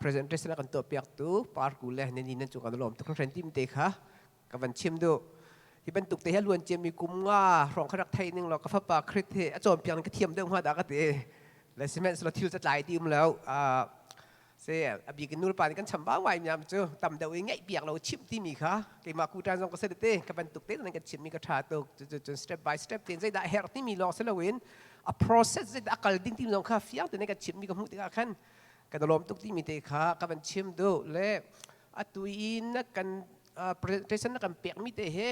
[SPEAKER 6] presentation kan tuah piak tu parku le nini nan cung kan lawm tuk hren tim te kha ka van chim du. Hi bantuk te hi luan ciami kum nga hrawng kha rak thei ning law ka fapa Krit hi a cawn piang ka thiam deuh hnga dah ka ti le sihmanhsehlaw thil ca tlai ti um lo se a bikin nu le pa nih kan chambau ngai miam cu tam deuh i ngaih piak lo chimh timi kha keimah kutan zong ka se te ka bantuk te nan kan chimmi ka tha tuk. Cun step by step tein zeidah herh timi lawng si loin a process zeidah a kal ding timi zong kha fiang tein kan chimmi ka hmuh tikah khan kan lawm tuk timi te kha ka van chim duh le atu i na kan. Presentation na kan pekmi te he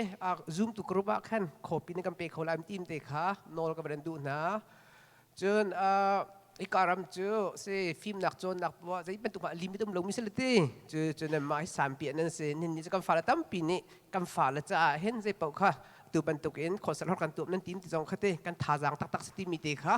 [SPEAKER 6] Zoom tu group ah khan copy na kan pe kho lai tim te kha nawl ka van duh hna. Cun hika ram cu si fimnak cawnnak poah zei bantuk ah limit um lomi si le ti cu cu nan mah hi sampi nan si nin ni cu kan fale tampi nih kan fale caah hin zei paoh kha tu bantuk in concert hor kan tuah nan tim ti zong kha te kan thazaang taktak si timi te kha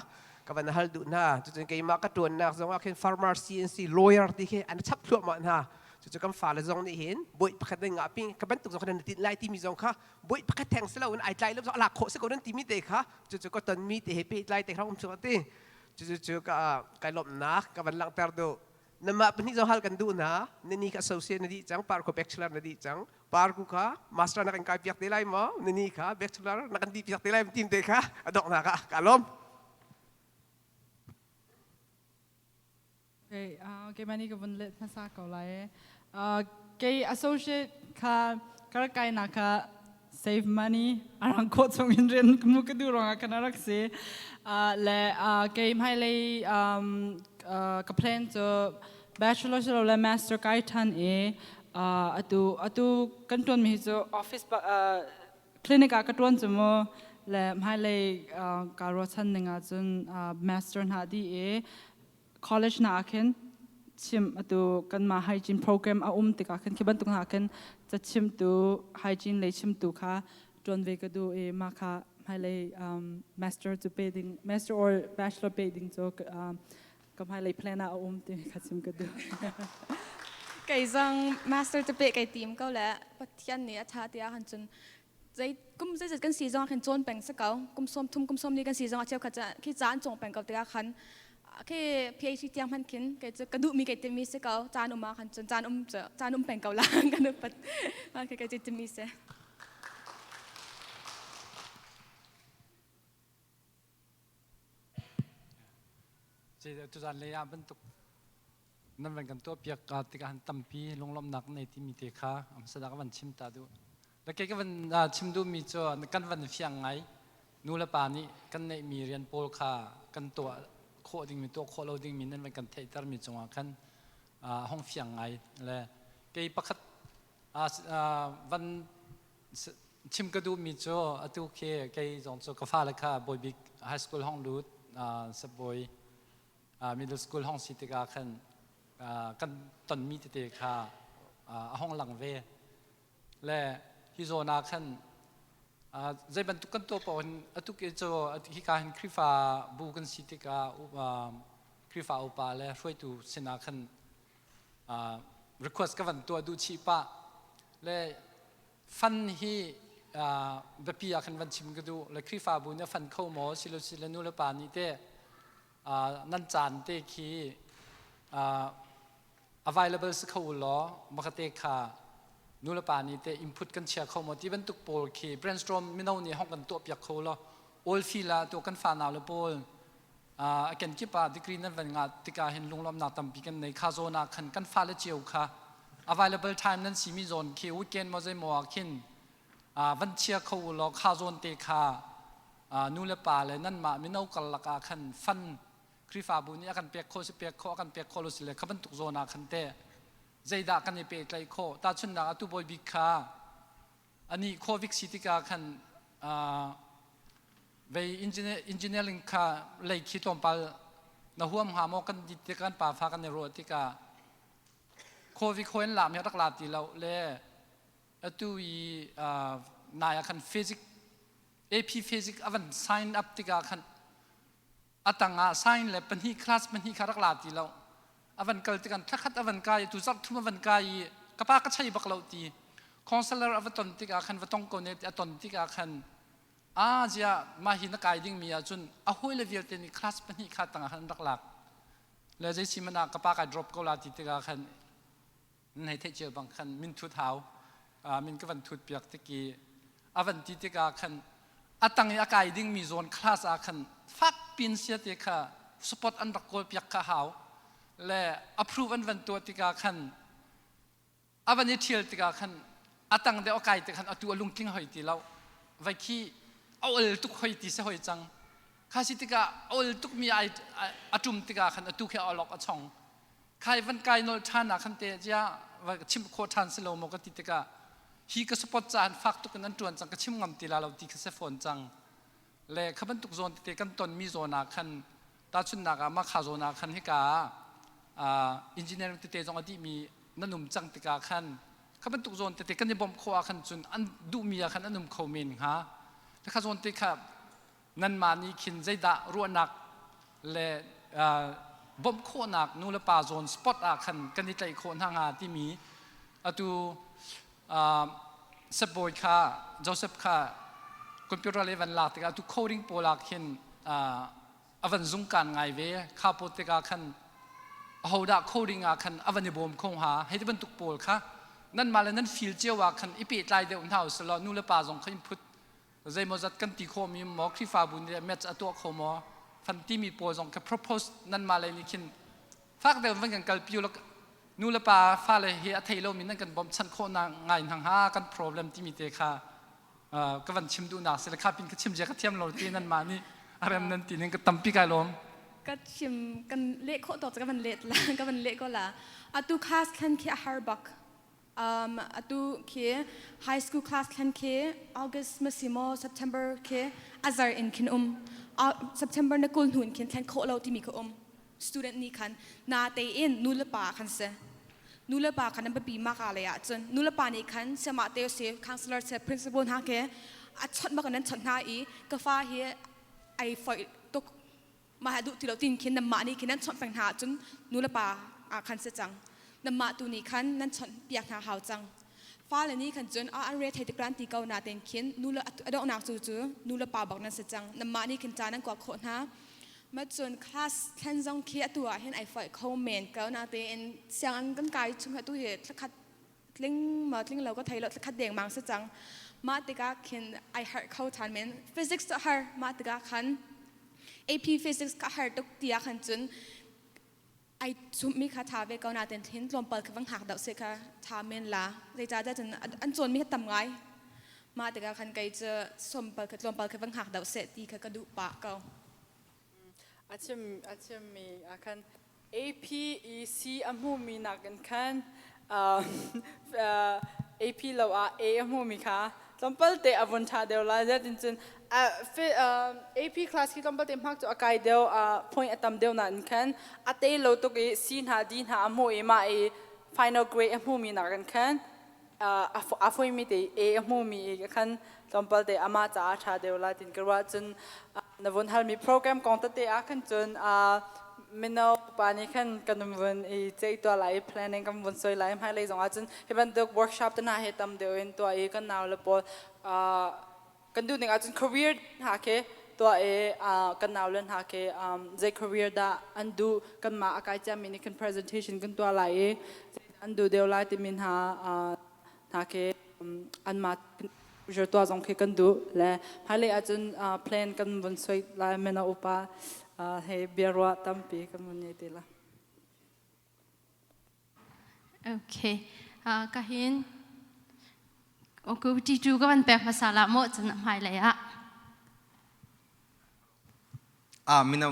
[SPEAKER 6] ka van hal duh hna. Cucun keimah ka tuannak zong ah khin farmer CNC lawyer ti khi an chap thluahmah hna. Cucu kan fale zong nih hin bawi pakhat nan ngah ping ka bantuk zong kha nan tinh lai timi zong kha bawi pakhat theng si loin ai tlai lo zong a lak khawh si ko nan timi te kha cucu ka tonmi te he pehtlai te kha um chung ti. Cucu cu ka kai lawmhnak ka van langhter duh. Namah pahnih zong hal kan duh hna. Nini kha associate na dih cang, par ko bachelor na dih cang. Par ku kha master na kan kai piak te lai maw? Nini kha bachelor na kan dih piak te lai tim te kha a donghnak ah ka lawm.
[SPEAKER 4] Okay, keimah nih ka vun let hmasa ko lai. Kei associate kha ka rak kainak kha save money arang khawh chung in rian mu ka duh ruangah khan a rak si. Le kei hmailei ka plan cu bachelor si lo le master kai ṭhan i atu kan ṭuanmi hi cu office clinic ah ka ṭuan cu mu le hmailei kaa ruahchan ning ahcun master hna dih i college hna ah khin chim atu kanmah hygiene program a um tikah khin khi bantuk hna khin ca chimtu hygiene lei chimtu kha ṭuan ve ka duh i mah kha hmailei master cu pe ding, master or bachelor pe ding cu ka hmailei plan ah a um ti kha chim ka duh.
[SPEAKER 3] Kei zong master te pe kai tim ko le Pathian nih a ṭha tiah han cun zei kum zeizat kan si zong khin cawn peng si ko. Kum 30, kum 40 kan si zong a cheukhat khi ca an cawng peng ko tikah khan khi PhD tiang hman khin kei cu ka duhmi kei timi si ko. Caan um ah khan cun caan um cu caan um peng ko la kan upat khi kei cu timi si.
[SPEAKER 7] Tuzan lei ah bantuk nan van kan tuah piak tikah han tampi lunglawmhnak nei timi te kha amsadak van chim ta duh. Le kei ka van chim duhmi cu kan van fiang ngai. Nu le pa nih kan neihmi rian pawl kha kan tuah khawh dingmi, tuah khawh lo dingmi nan van kan theihtermi cungah khan hong fiang ngai. Le kei pakhat van chim ka duhmi cu atu khi kei zong cu ka fale kha Bawibik high school hong lut, Sabawi middle school hong si tikah khan kan tonmi tete kha a hong lang ve. Le hi zawn ah khan zei bantuk kan tuah paoh in atu ke cu hika hin Khrihfa bu kan si tikah Khrihfa upa le hruaitu sinah khan request ka van tuah duh chih pah. Le fund hi biapi ah khan van chim ka duh. Le Khrihfabu nih a fund kho maw silo sile nu le pa nih teh nan caan te khi available si kho law makate kha nu le pa nih teh input kan chia kho maw ti bantuk pawl khi brainstorm mino nih hong kan tuah piak kho law all feel ah tu kan fa nau le pawl a kenkip ah degree nan van ngah tikah hin lunglawmhnak tampi kan nei. Kha zawn ah khan kan fale cio kha available time nan simi zawn khi weekend maw zei maw ah khin van chia kho u law kha zawn te kha nu le pa le nanmah mino karlak ah khan fund Khrihfabu nih a kan pek kho si pek kho a kan pek kho lo si le kha bantuk zawn ah khan te zeidah kan i pehtlaih khawh. Tahchunhnak atu bawi bik kha ani covid si tikah khan vei engineering kha lei khi tlawmpal na huam hnga maw kan dit tik kan pa fa kan i ruah tikah covid hoin lam hi rak la ti lo le atu i nai ah khan physics AP physics avan sign up tikah khan atang ah sign le pahnih class pahnih kha rak la ti lo avan kal tikan thlakhat avan kai tu zarh thum avan kai i ka pa ka chei bak lo ti counselor ava ton tikah khan va tong ko ne a ton tikah khan a zia mah hi na kai ding mi ahcun a hawi le vialte nih class pahnih kha tangah khan rak lak le zei si man ah ka pa kai drop ko la ti tikah khan nan hei theih cio bang khan min thut hau min ka van thut piak tiki a van ti tikah khan a tang i a kai dingmi zawn class ah khan fak pin sia te kha support an rak kawl piak kha hau le approve an van tuah tikah khan a van i thial tikah khan a tang deuh a kai te khan atu a lungtling hoi ti lo vai khi a ol tuk hoi ti se hoi cang kha si tikah a ol tuk mi ai a tum tikah khan atu khi a olok a chong khai van kai nol ṭhan ah khan te cia va chim khawh ṭhan si lo maw ka ti tikah. Hi ka support caan fak tuk in an ṭuan cang, ka chim ngam ti la lo ti kha si fawn cang. Le kha bantuk zawn tete kan tonmi zawn ah khan, tahchunhnak ah mah kha zawn ah khan hika ah engineering tete zong a dihmi nan um cang tikah khan kha bantuk zawn tete kan i bawmh khawh ah khan cun an duhmi ah khan an um kho men hnga. Kha zawn te kha nanmah nih khin zeidah ruahnak le bawmh khawhnak nu le pa zawn spot ah khan kan i tlaih khawh hna hnga timi atu Sep-bawi kha Joseph kha computer le van lak tikah atu coding pawl ah khin a van zungkan ngai ve. Kha pawl tikah khan ahodah coding ah khan a van i bawm kho hnga, hei ti bantuk pawl kha nanmah le nan feel cio ah khan i pehtlai deuh hna usih law nu le pa zong kha input zeimawzat kan ti khawhmi maw, Khrihfabu nih match a tuah kho maw fan timi pawl zong kha propose nanmah lei nih khin fak deuh van kan kalpi u. Nu le pa fale hi a thei lomi nan kan bawmhchanh khawh na ngai hna hnga kan problem timi te kha ka van chim duhnak si le kha pin ka chim zia ka thiam lo ti nanmah nih a rem nan ti ning ka tampi kai lawm.
[SPEAKER 3] Ka chim kan leh khawh tawk ka van let la, ka van leh ko la. Atu class thlen khi a har bak. Atu khi high school class thlen khi August masimo September khi azar in khin um, September na kul hnu in khin thlen khawh lo timi kha um. Student nih khan na tein nu le pa khan si, nu le pa khan an biapi ma ka lei ah cun nu le pa nih khan siama te si, counselor se, principal hna ke a chawnh bak nan chawnh hna i ka fa hi ai foi tuk mah ha duh ti lo tin khin nan mah nih khin nan chawnh peng hna ahcun nu le pa ah khan si cang, nan mah tu nih khan nan chawnh piak hna hau cang. Fale nih khan cun a an re thei tik ti ko na ten khin nu le a donghnak cu cu nu le pa bak nan si cang, nan mah nih khin ca nan kuak khawh hna. Ma cun class thlen zong khi atu ah hin ai foih kho men ko na tein sianginn kan kai chung atu hi thlakhat tling ma tling lo ka thei lo, thlakhat deng mang si cang. Mah tikah khin ai harh kho than men. Physics cu har, mah tikah khan AP physics ka har tuk tiah khan cun ai chummi kha tha ve ko na ten thin tlawmpal kha vang hak deuh se kha tha men la. Zeicahtiah cun an cawn mi kha tam ngai. Mah tikah khan kei cu sompal kha tlawmpal kha vang hak deuh seh ti kha ka duh pah ko.
[SPEAKER 4] A chimmi ah khan APEC a hmumi nakin khan AP lo ah A a hmumi kha tlawmpal te a vun ṭha deuh lai. Zetin cun AP class khi tlawmpal te hmak cu a kai deuh, point a tam deuh nain khan a te lo tuk i C hna D hna a hmu i mah i final grade a hmumi nakin khan a foimi te A a hmumi i khan tlawmpal te amah caah a ṭha deuh lai tin ka ruah. Cun na vun halmi program kong tete ah khan cun mino pa nih khan kan vun i ceih tuah lai i planning kan vun soi lai. Hmailei zong ah cun hi bantuk workshop te hna he tam deuh in tuah i kan nau le pawl kan duh ning ahcun career hna khi tuah i kan nau le hna khi zei career dah an duh, kanmah a kai ciami nih khan presentation kan tuah lai i an duh deuh lai timi hna hna khi anmah tuah zong khi kan duh le hmailei ahcun plan kan vun soi lai. Mino upa he biaruah tampi kan vun ngei te la.
[SPEAKER 1] Okay. Ka hin oku ti tu ka van pek hmasa la mo cun hmailei ah.
[SPEAKER 8] A mino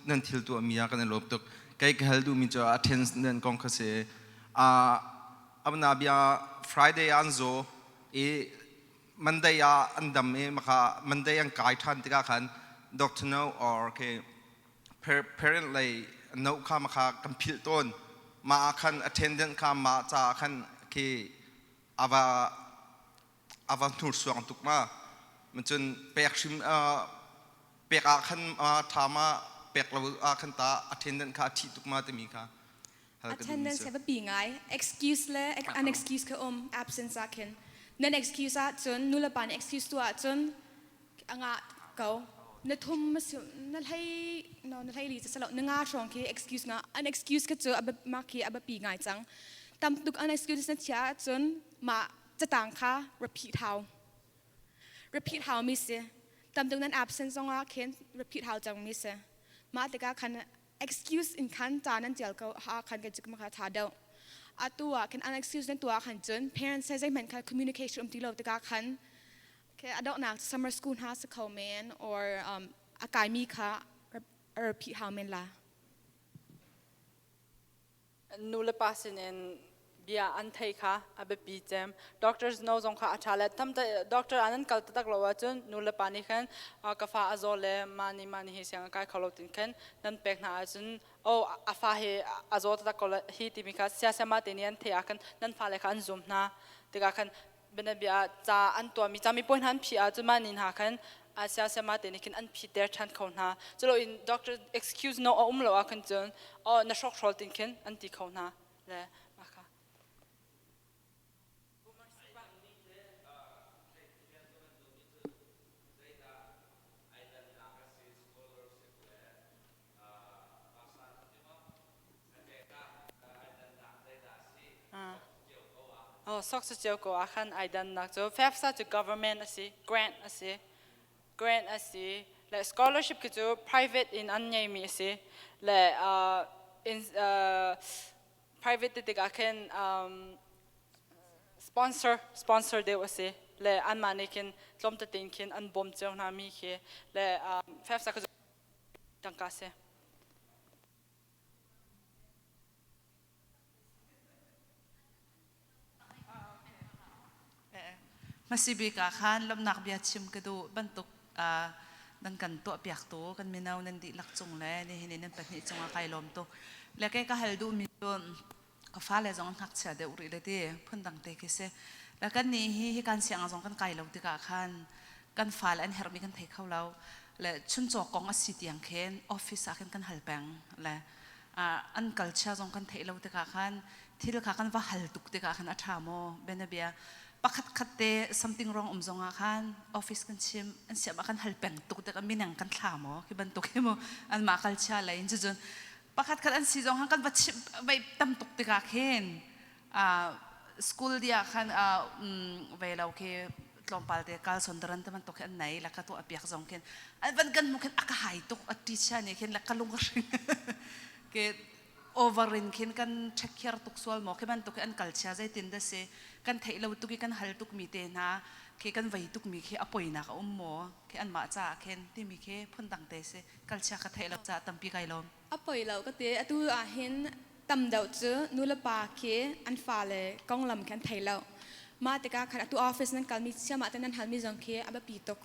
[SPEAKER 8] nan thil tuah mi ah kan i lawm tuk. Kei ka hal duh mi cu attendance kong kha si. A abna bia Friday an zo i Monday ah an dam i maka Monday an kai than tikah khan doctor no or ke parent lei no kha maka kan philh tawn. Ma ah khan attendant kha ma ca khan khi ava hnursuang tuk ma cun pek hrim pek ah khan tha ma pek lo ah khan ta attendant kha a thih tuk ma timi kha.
[SPEAKER 3] Attendance he pi ngai. Excuse le unexcuse kha um absence ah khin nan excuse ah cun nu le pa nih excuse tu ah cun anga ko na thum na hlei no na hlei li salo na nga hrawng khi excuse nga. Unexcuse ka cu ma khi aba pi ngai cang. Tam tuk unexcuse na chia cun ma catang kha repeat how, repeat how mi si. Tam tuk nan absence zong ah khin repeat how cang mi si. Ma tikah khan excuse in khan ca nan tial ko ha khan kan chik ma kha tha deuh. Atu ah khan unexcuse nan tuah khan cun parents he zeihmanh khan communication um ti lo tikah khan ke adoknak summer school hna si kho men or a kaimi kha repeat how men la.
[SPEAKER 4] Nu le pa sinin. Bia an theih kha a biapi cem. Doctors no zong kha a ṭha le tam doctor an an kal taktak lo ahcun nu le pa nih khan ka fa a zaw le mah nih mah nih hi siang a kai kho lo tin khan nan pek hna ahcun oh a fa hi a zaw taktak ko hi timi kha siasama te nih an theih ah khan nan fale kha an zum hna tikah khan bianabia ah ca an tuahmi cami pawl hna an phih ahcun mah ni hna khan siasama te nih khin an phiter ṭhan kho hna. Culo in doctor excuse no a um lo ah khan cun oh na hrawkhrol tin khin an ti kho hna le mah kha. Oh, sok su cio ko ah khan ai dannak cu FAFSA cu government a si, grant a si, grant a si. Le scholarship khi cu private in an ngeimi a si. Le in private ti tikah khin sponsor sponsor deuh a si. Le anmah nih khin tlawm tein khin an bawm cio hna mi khi le FAFSA cu tangka si.
[SPEAKER 9] Hmasibik ah khan lawmhnak bia chim ka duh bantuk nan kan tuahpiaktu kan mino nan dihlak cung le nihin i nan pahnih cungah kai lawm tuk. Le kei ka hal duhmi cu ka fale zong an ngakchia deuh rih le ti phundang te khi si. Le kan nih hi hi kan siang zong kan kai lo tikah khan kan fale an herhmi kan thei kho lo. Le chuncaw kong a si tiang khin office ah khin kan hal peng. Le an culture zong kan theih lo tikah khan thil kha kan va hal tuk tikah khan a ṭha maw bianabia pakhat khat te something wrong um zong ah khan office kan chim an siam ah kan hal peng tuk tikah minang kan thla maw khi bantuk hi mu an mah culture lei in cun pakhat khat an si zong han kan va chim vai tam tuk tikah khin school dia khan ve lo khi tlawmpal te kal son daran te bantuk khi an nei la ka tu apiak zong khin an van kan mu khin aka hai tuk a teacher nih khin la ka lung hring ke over in khin kan check here tuk sual mo khi bantuk an kal chia zeitin da si kan theih lo tuk i kan hal tuk mi te hna khi kan vei tuk mi khi a poinak a um maw khi an mah ca khin timi khi phundang te si kal chia ka theih lo ca tampi kai lawm.
[SPEAKER 3] A poi lo ka ti. Atu ah hin tam deuh cu nulepa khi an fale konglam khi an thei lo. Mah tikah khan atu office nan kalmi chiamah te nan halmi zong khi a biapi tuk.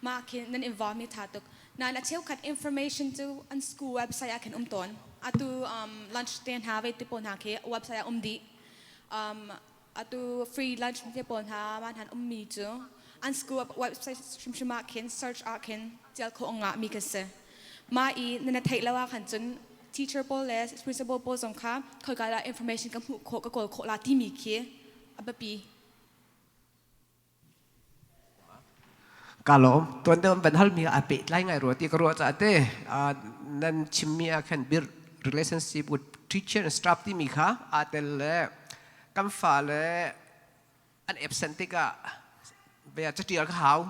[SPEAKER 3] Mah khi nan involve mi tha tuk. Nain a cheukhat information cu an school website ah khin um tawn. Atu lunch te hna vei te pawl hna khi website ah um dih. Atu free lunch te pawl hna man han ummi cu an school website hrimhrim ah khin search ah khin tial khawh ngah mi kan si. Mah i na theih lo ah khan cun teacher pawl le principal pawl zong kha khoika dah information ka hmuh khawh ka kawl khawh la timi khi a biapi.
[SPEAKER 6] Ka lawm. Tuan deuh an van halmi ah aa pehtlai ngai rua ti ka ruah caah te nan chimmi ah khan bir relationship with teacher and staff timi kha aa tel le kan fale an absent tikah bia catial ka hau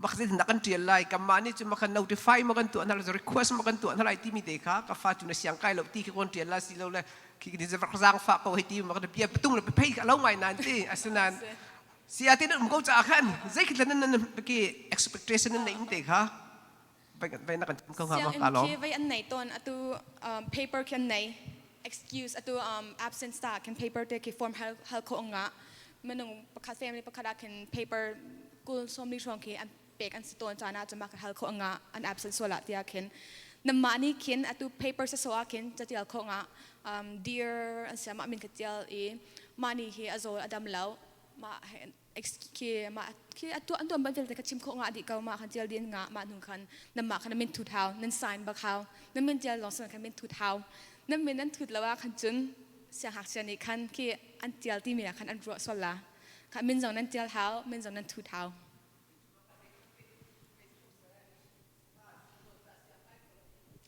[SPEAKER 6] makzin na kan tial lai kanmah nih cun makan notify ma kan tuah hna lai request ma kan tuah hna lai timi te kha ka fa cu na siang kai lo ti khi kon tial la si lo le khi ni zak zang fa ko hei ti ma kan bia patung le phei ka lo ngai nan ti asinain sia te um ko cha khan zei khi nan nan ki expectation nan nei te kha vai na kan ko nga ma ka lo.
[SPEAKER 3] Sianginn khi vai an nei ton atu paper khi an nei excuse atu absence ta khin paper te khi form hal hal kho nga minung pakhat family pakhat ah khin paper kul sawmli hrawng khi an pek an si tawn caan ah cun mah hal kho nga an absent sual ah tiah khin namah nih khin atu paper sa so ah khin catial kho nga dear an sia mah min ka tial i mah ni hi a zawl a dam lo mah khi mah khi atu an tuan ban vialte ka chim kho nga di ko mah khan tial din nga mah nung khan namah khan min thut hau nan sign bak hau nan min tial long san khan min thut hau nan min nan thut lo ah khan cun siangngakchia nih khan khi an tial timi ah khan an ruah sual la kha min zong nan tial hau min zong nan thut hau.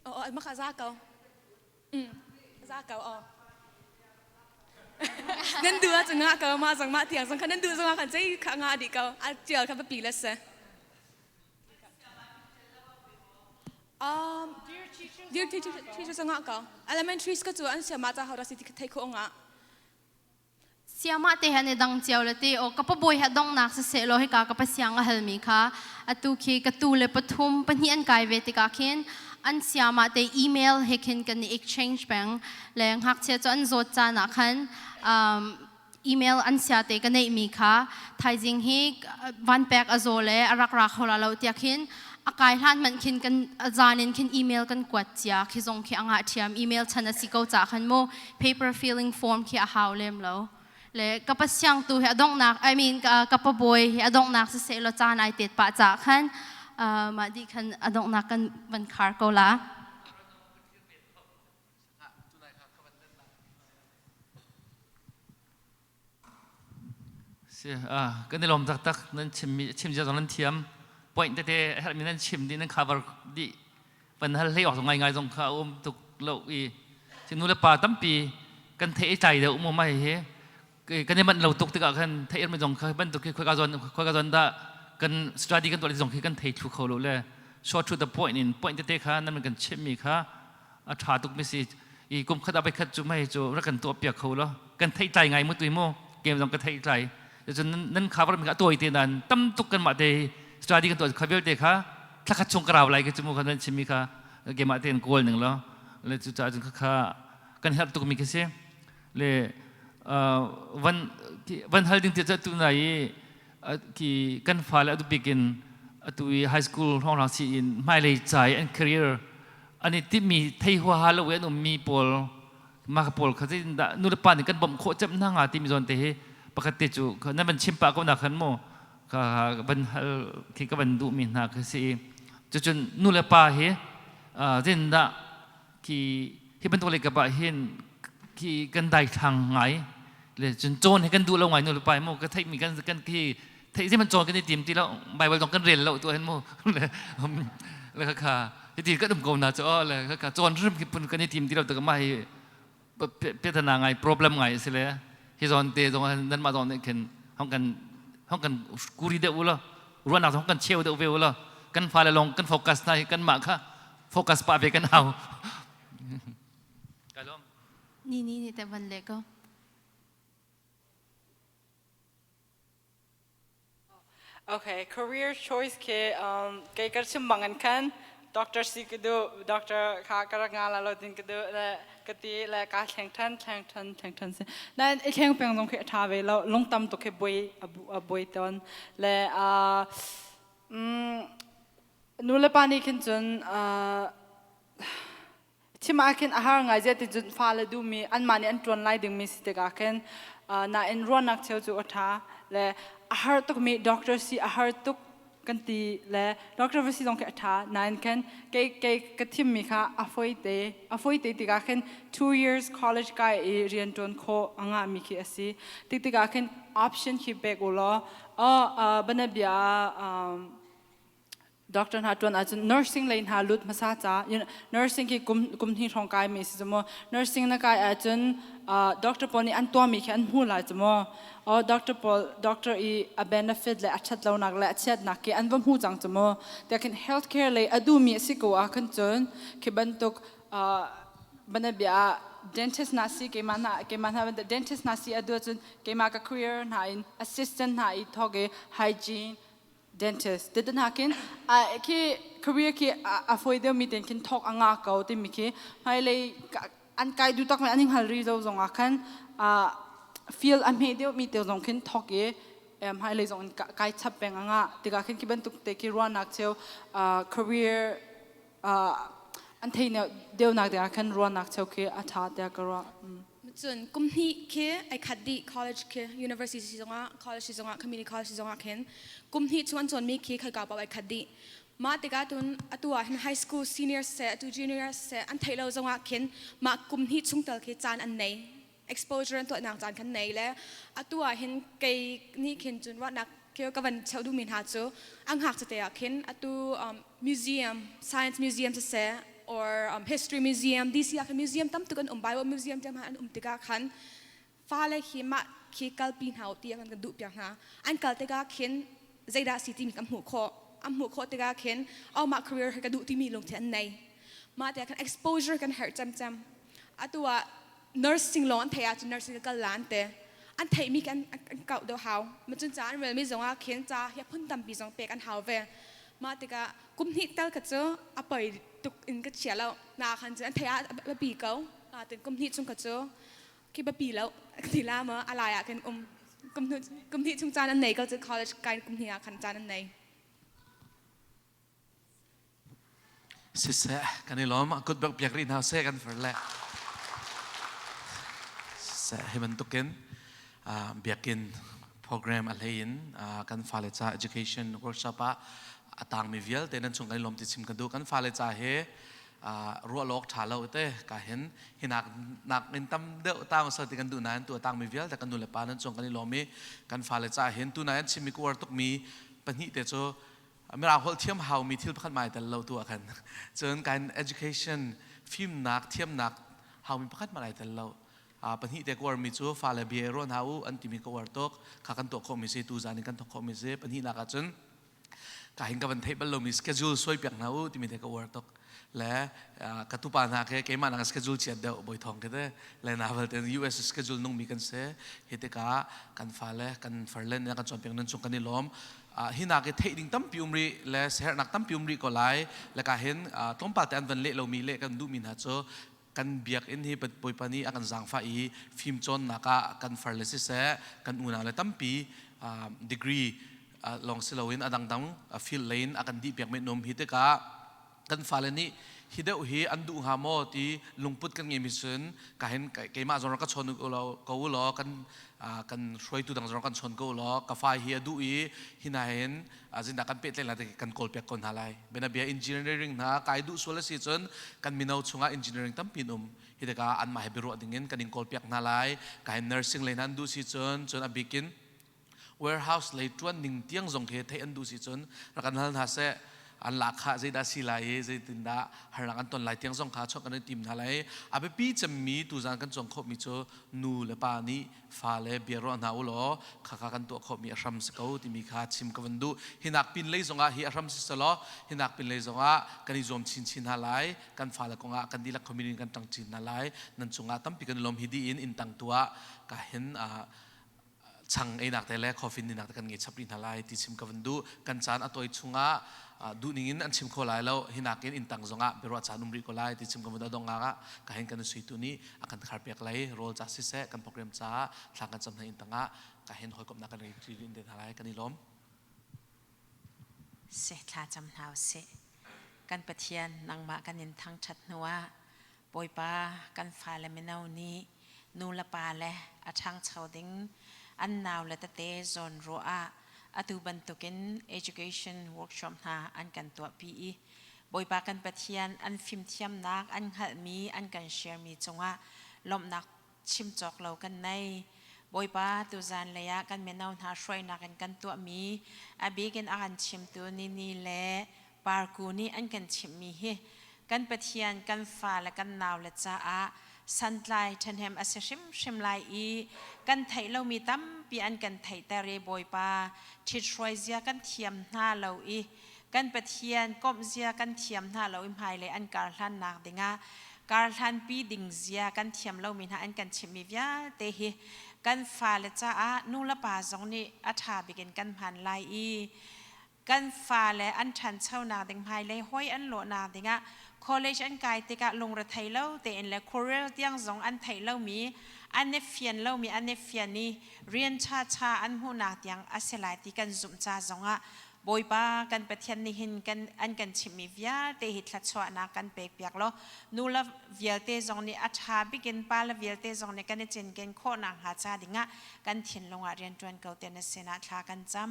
[SPEAKER 3] Oh, oh, maka za ko. Za ko, oh. Nan du ah nga ko ma zong ma tiang zong kha nan du zong khan chei kha nga di ko a tial kha pi la se. Dear teacher, teacher zong nga ko. Elementary school chu an sia ma cha hau ra si ti thei kho nga.
[SPEAKER 1] Siamah te han i dang cio le ti aw ka pabawi ha donghnak siseh law hika ka pasiang a halmi kha atu khi ka tu le pathum pahnih an kai ve tikah khin an siamah te email he khin kan i exchange peng le ngakchia cu an zawt caan ah khan um, email an sia te ka neih mi kha thaizing hi van pek a zaw le a rak ra kho la lo tiah khin a kai hlan hmanh khin kan zan in khin email kan kuat cia khi zong khi anga thiam email chan a si ko ca khan mu paper filling form khi a hau lem lo le ka pa siang tu hi a donghnak I mean ka pa bawi hi a donghnak si seh law caan ai tet pah ca khan mah di khan a donghnak kan van khar ko la.
[SPEAKER 7] Si kan i lawm taktak nan chimmi chim zia zong nan thiam point tete a herhmi nan chim dih nan cover dih van hal hlei awk ngai ngai zong kha a um tuk lo i nu le pa tampi kan theih i tlai deuh mu mai hi kan i manh lo tuk tikah khan theih mi zong kha bantuk khi khoika zawn khoika zawn dah kan study kan tuah zong khi kan thei thlu kho lo le short to the point in point tete kha nan kan chimmi kha a ṭha tuk mi si i kum khat a khat cu mei cu rak kan tuah piak kho lo kan theih tlai ngai mu tui mu game zong ka theih tlai cun nan cover mi kha tawi te nan tam tuk kan mah te study kan tuah kha vialte kha thlakhat chung ka rau lai ke cu mu kha nan chimmi kha game ah ten kawl ning lo le cu ca cun kha kan herh tuk mi khi si le van van hal ding te tu na i ki kan fale atu bikin atu i high school hrawng rang si in hmailei cai an career an i timmi thei huaha lo i an ummi pawl mah pawl kha zeitindah nu le pa nih kan bawmh khawh cem hna hnga timi zawn te hi pakhat te cu nan van chim pah ko na khan mu ka van hal khi ka van duhmi hna khi si i cucun nu le pa hi zeitindah khi hi bantuk le ka pa hin khi kan daithlang ngai le cun cawn hi kan duh lo ngai nu le pa mu ka theihmi kan kan khi theih zei man cawn kan i tim ti lo bible zong kan rel lo tu hen mu le kha kha hiti kan um ko na chu le kha kha cawn rim khi pun kan i tim ti lo to ma hi petana ngai problem ngai si le hi zon te zong nan ma zong nih khin hong kan hong kan kuri deuh lo ruahnak zong kan cheu deuh ve lo kan fale long kan focus na kan mah kha focus pa ve kan hau kalom
[SPEAKER 1] ni ni ni te van le ko
[SPEAKER 4] Okay, career choice ke kei kar chim bang an khan doctor si ka du doctor kha ka rak nga la lo din ka du le ka ti le ka thleng than thleng than thleng than si na i thleng peng zong khi a tha ve lo lung tam tuk khi boi a boi ton le a nu le pa nih khin cun chim ah khin a har ngai zia ti cun fale duhmi anmah nih an ṭuan lai dingmi si tikah khin nain ruahnak cheu cu a ṭha le a har tukmi doctor si a har tuk kan ti le doctor va si zong khi a ṭha nain khin kei kei ka thimmi kha a foi te a foi te tikah khin 2 years college kai i rian ṭuan khawh a ngahmi khi a si tik tikah khin option khi pek u law banabia doctor hna tuan ahcun nursing lei hna lut hmasa ca nursing khi kum kum hnih hrawng kai mi si mu nursing na kai ahcun doctor pawl nih an tuahmi khi an hmu lai cu mu o doctor pawl doctor i a benefit le a ṭhat lonak le a chiatnak khi an va hmu cang cu mu tiah healthcare lei a duhmi a si ko ah khan cun khi bantuk banabia dentist na si keimah na keimah na dentist na si a duh cun keimah ka career hna in assistant hna i thawk i hygiene dentist te hna khin khi career khi a foi deuh mi ten khin thawk a nga ko timi khi hmailei an kai du tak me an hngal ri zo zong ah khan field a hme deuh mi te zong khin thawk i hmailei zong in kai chap peng anga tikah khin khi bantuk te khi ruahnak cheu career an thei deuh nak te ah khan ruahnak cheu khi a tha tiah ka ruah.
[SPEAKER 3] Cun kum hnih khi ai khat dih college khi university si zongah college si zongah community college si zongah khin kum hnih chung an cawnmi khi khoi ka paoh ai khat dih. Mah tikah tun atu ah hin high school senior seh atu junior seh an theih lo zongah khin mah kum hnih chung tal khi caan an nei exposure an tuahnak caan kan nei le atu ah hin kei nih khin cun ruahnak khi ka van cheuh duhmi hna cu a ngakchia te ah khin atu museum science museum siseh or history museum DC ah khan museum tam tuk an um Bible museum tiang an um tikah khan fale hi mah khi kalpi hna u ti kan kan duh piak hna an kal tikah khin zeidah si timi kan hmuh khawh an hmuh khawh tikah khin oh mah career hi ka duh timi lungthin an nei mah tiah khan exposure kan herh cemcem atu ah nursing lawng an theih ahcun nursing ka kal la an te an theihmi kan an kauh deuh hau macun ca an relmi zongah khin ca hi phun tampi zong pek an hau ve. Mah tikah kum hnih tal kha cu a poi tuk in ka chia lo. Na khan cun an theih ah a biapi ko. Nain kum hnih chung kha cu khi biapi lo ti la maw a lai ah khin um kum hnih chung caan an nei ko cu college kai kum hnih ah khan caan an nei.
[SPEAKER 10] Siseh, kan i lawm. Kut bak piak rih hna seh kan far le. Siseh, hi bantukin biakinn program a hlei in kan fale ca education workshop ah a tangmi vialte nan chung kan i lawm ti chim kan duh. Kan fale ca he ruah lawk ṭha lo te ka hin hi nak nak in tam deuh tang sal ti kan duh nain tu a tangmi vialte kan nu le pa nan chung kan i lawm i kan fale ca hin tu nai an chimmi ka uar tukmi pahnih te cu Mirang holh thiam haumi thil pakhat mai tel lo tu ah khan cun kan education fimnak thiamnak haumi pakhat mai tel lo pahnih te ka uarmi cu fale bia ruah hna u an timi ka uar tuk kha kan tuah khawhmi si tu zan in kan thawk khawhmi si pahnihnak ah cun ka hin ka van theih bal lomi schedule suai piak hna u timi te ka uar tuk le ka tupa hna ke keimah nang schedule chiat deuh boi thong ke te le na val te US schedule nung mi kan se hi tikah kan fale kan farlen kan cawnpiak nan chung kan i lawm hi nak i theih ding tampi um rih le sernak tampi um rih ko lai le ka hin tlawmpal te an van leh lomi le kan duhmi hna cu kan biakinn hi Bawipa nih a kan zaangfah i fimcawnnak ah kan far le siseh kan unau le tampi degree lawng si loin a dangdang field lei in a kan dih piak men um hi tikah kan fale nih hi deuh hi an duh hnga maw ti lungput kan ngeimi cun ka hin keimah zong ka chawn ko u law kan kan hruaitu dang zong kan chawn ko u law ka fa hi a duh i hi na hin zindah kan pehtlaih lai kan kawl piak ko hna lai bianabia engineering hna kai duh sual a si cun kan mino chungah engineering tampi an um hi tikah anmah he biaruah dingin kan in kawl piak hna lai ka hin nursing lei hna an duh si cun cun a bikin warehouse lei ṭuan ning tiang zong khi theih an duh si cun rak kan hal hna seh an lak kha zeidah si lai i zeitindah harnak an ton lai tiang zong kha chuak kan i tim hna lai a biapi cemmi tuzan kan cawng khawhmi cu nu le pa nih fale bia ruah hna u law khakha kan tuah khawhmi a hram si ko timi kha chim ka van duh hinak pin lei zongah hi a hram si selaw hinak pin lei zongah kan i zuam chinchin hna lai kan fale kongah kan dihlak community kan ṭang chin hna lai nan cungah tampi kan lawm hi di in inn tang tuah ka hin chang einak te le coffee ninak te kan ngei chap rih hna lai ti chim ka van duh kan caan a toi chungah duh ning in an chim kho lai lo hinak in intang zongah biaruah caan um rih ko lai ti chim ka van duh dong ah ka hen kan sui tu nih a kan khar piak lai rawl ca siseh kan program caah thla kan cam hna intang ah ka hen hawikomhnak kan rei rin te hna lai kan i lawm
[SPEAKER 11] Se thla cam hna usih kan Pathian nangmah kan in thangthat hnuah Bawipa kan fale mino nih nu le pa le a ṭhangcho ding an nau le tete zawn ruah ah atu bantukin education workshop hna an kan tuahpi i Bawipa kan Pathian an fimthiamnak an hngalhmi an kan share mi cungah lawmhnak chim cawk lo kan nei. Bawipa tuzan lei ah kan mino hna hruainak in kan tuahmi a bik in a kan chimtu Nini le Parku nih an kan chimhmi hi kan Pathian kan fa le kan nau le caah santlai ṭhahnem a si hrimhrim lai i kan theih lomi tampi an kan theihter i Bawipa ṭhithruai zia kan thiam hna lo i kan Pathian komh zia kan thiam hna lo i hmailei an kar hlannak dingah karhlanpi ding zia kan thiam lomi hna an kan chimhmi vialte hi kan fale caah nu le pa zong nih a ṭha bik in kan hman lai i kan fale an ṭhanchonak ding hmailei hoi an lawhnak dingah college an kai tikah lungrethei lo tein le career tiang zong an theih lomi an i fian lomi an i fian i rian ṭhaṭha an hmuhnak tiang a si lai ti kan zumh ca zongah Bawipa kan Pathian nih hin kan an kan chimhmi vialte hi thluachuahnak kan pek piak law nu le vialte zong nih a ṭha bikin pa le vialte zong nih kan i cinken khawhnak hnga ca dingah kan thinlung ah rianṭuan ko te na sinah thla kan cam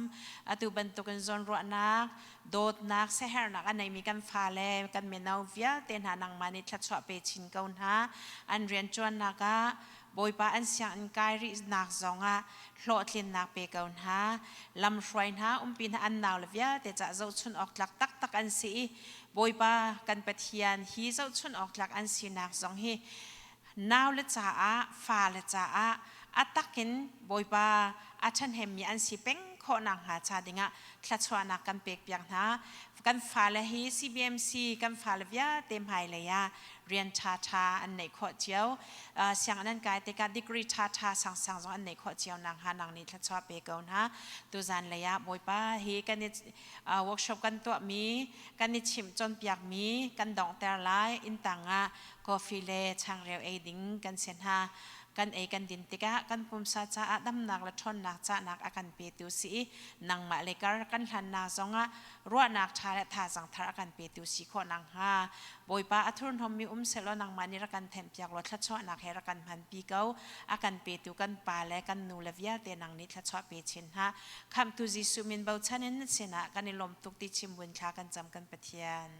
[SPEAKER 11] atu bantukin zawnruahnak dawtnak siaherhnak a neimi kan fale kan mino vialte hna nangmah nih thluachuah pe chin ko hna an rianṭuannak ah Bawipa an sianginn kai rihnak zongah hlawhtlinnak pe ko hna lamhruai hna umpi hna an nau le vialte cah zohchun awk tlak taktak an si i Bawipa kan Pathian hi zohchun awk tlak an sinak zong hi nau le caah fa le caah a takin Bawipa a ṭhahnemmi an si peng. khawh nakhnga ca dingah thluachuahnak kan pekpiak hna. Kan fale hi CBMC kan fale vialte hmailei ah rian ṭhaṭha an neih khawh cio. Sianginn an kai tikah degree ṭhaṭha sangsang zong an neih khawh cio nakhnga nang nih thluachuah pe ko hna. Tuzan lei ah Bawipa hi kan i workshop kan tuahmi, kan i chimh cawnpiakmi kan donghter lai. Inn tang ah coffee le changreu ei ding kan si hna. Kan ei kan din tikah kan pumsa caah damnak le ṭhawnnak cahnak a kan petu si i nangmah le kar kan hlannak zongah ruahnak ṭha le thazaang thar a kan petu si khawh nakhnga Bawipa a thurhnawmmi um sehlaw nangmah nih rak kan thenhpiak law thluachuahnak he rak kan hmanpi ko. A kan petu kan pa le kan nu le vialte nang nih thluachuah pe chin hna. Khamhtu Jesuh min bochan in na sinah kan i lawm tuk ti chim buin thla kan cam kan Pathian.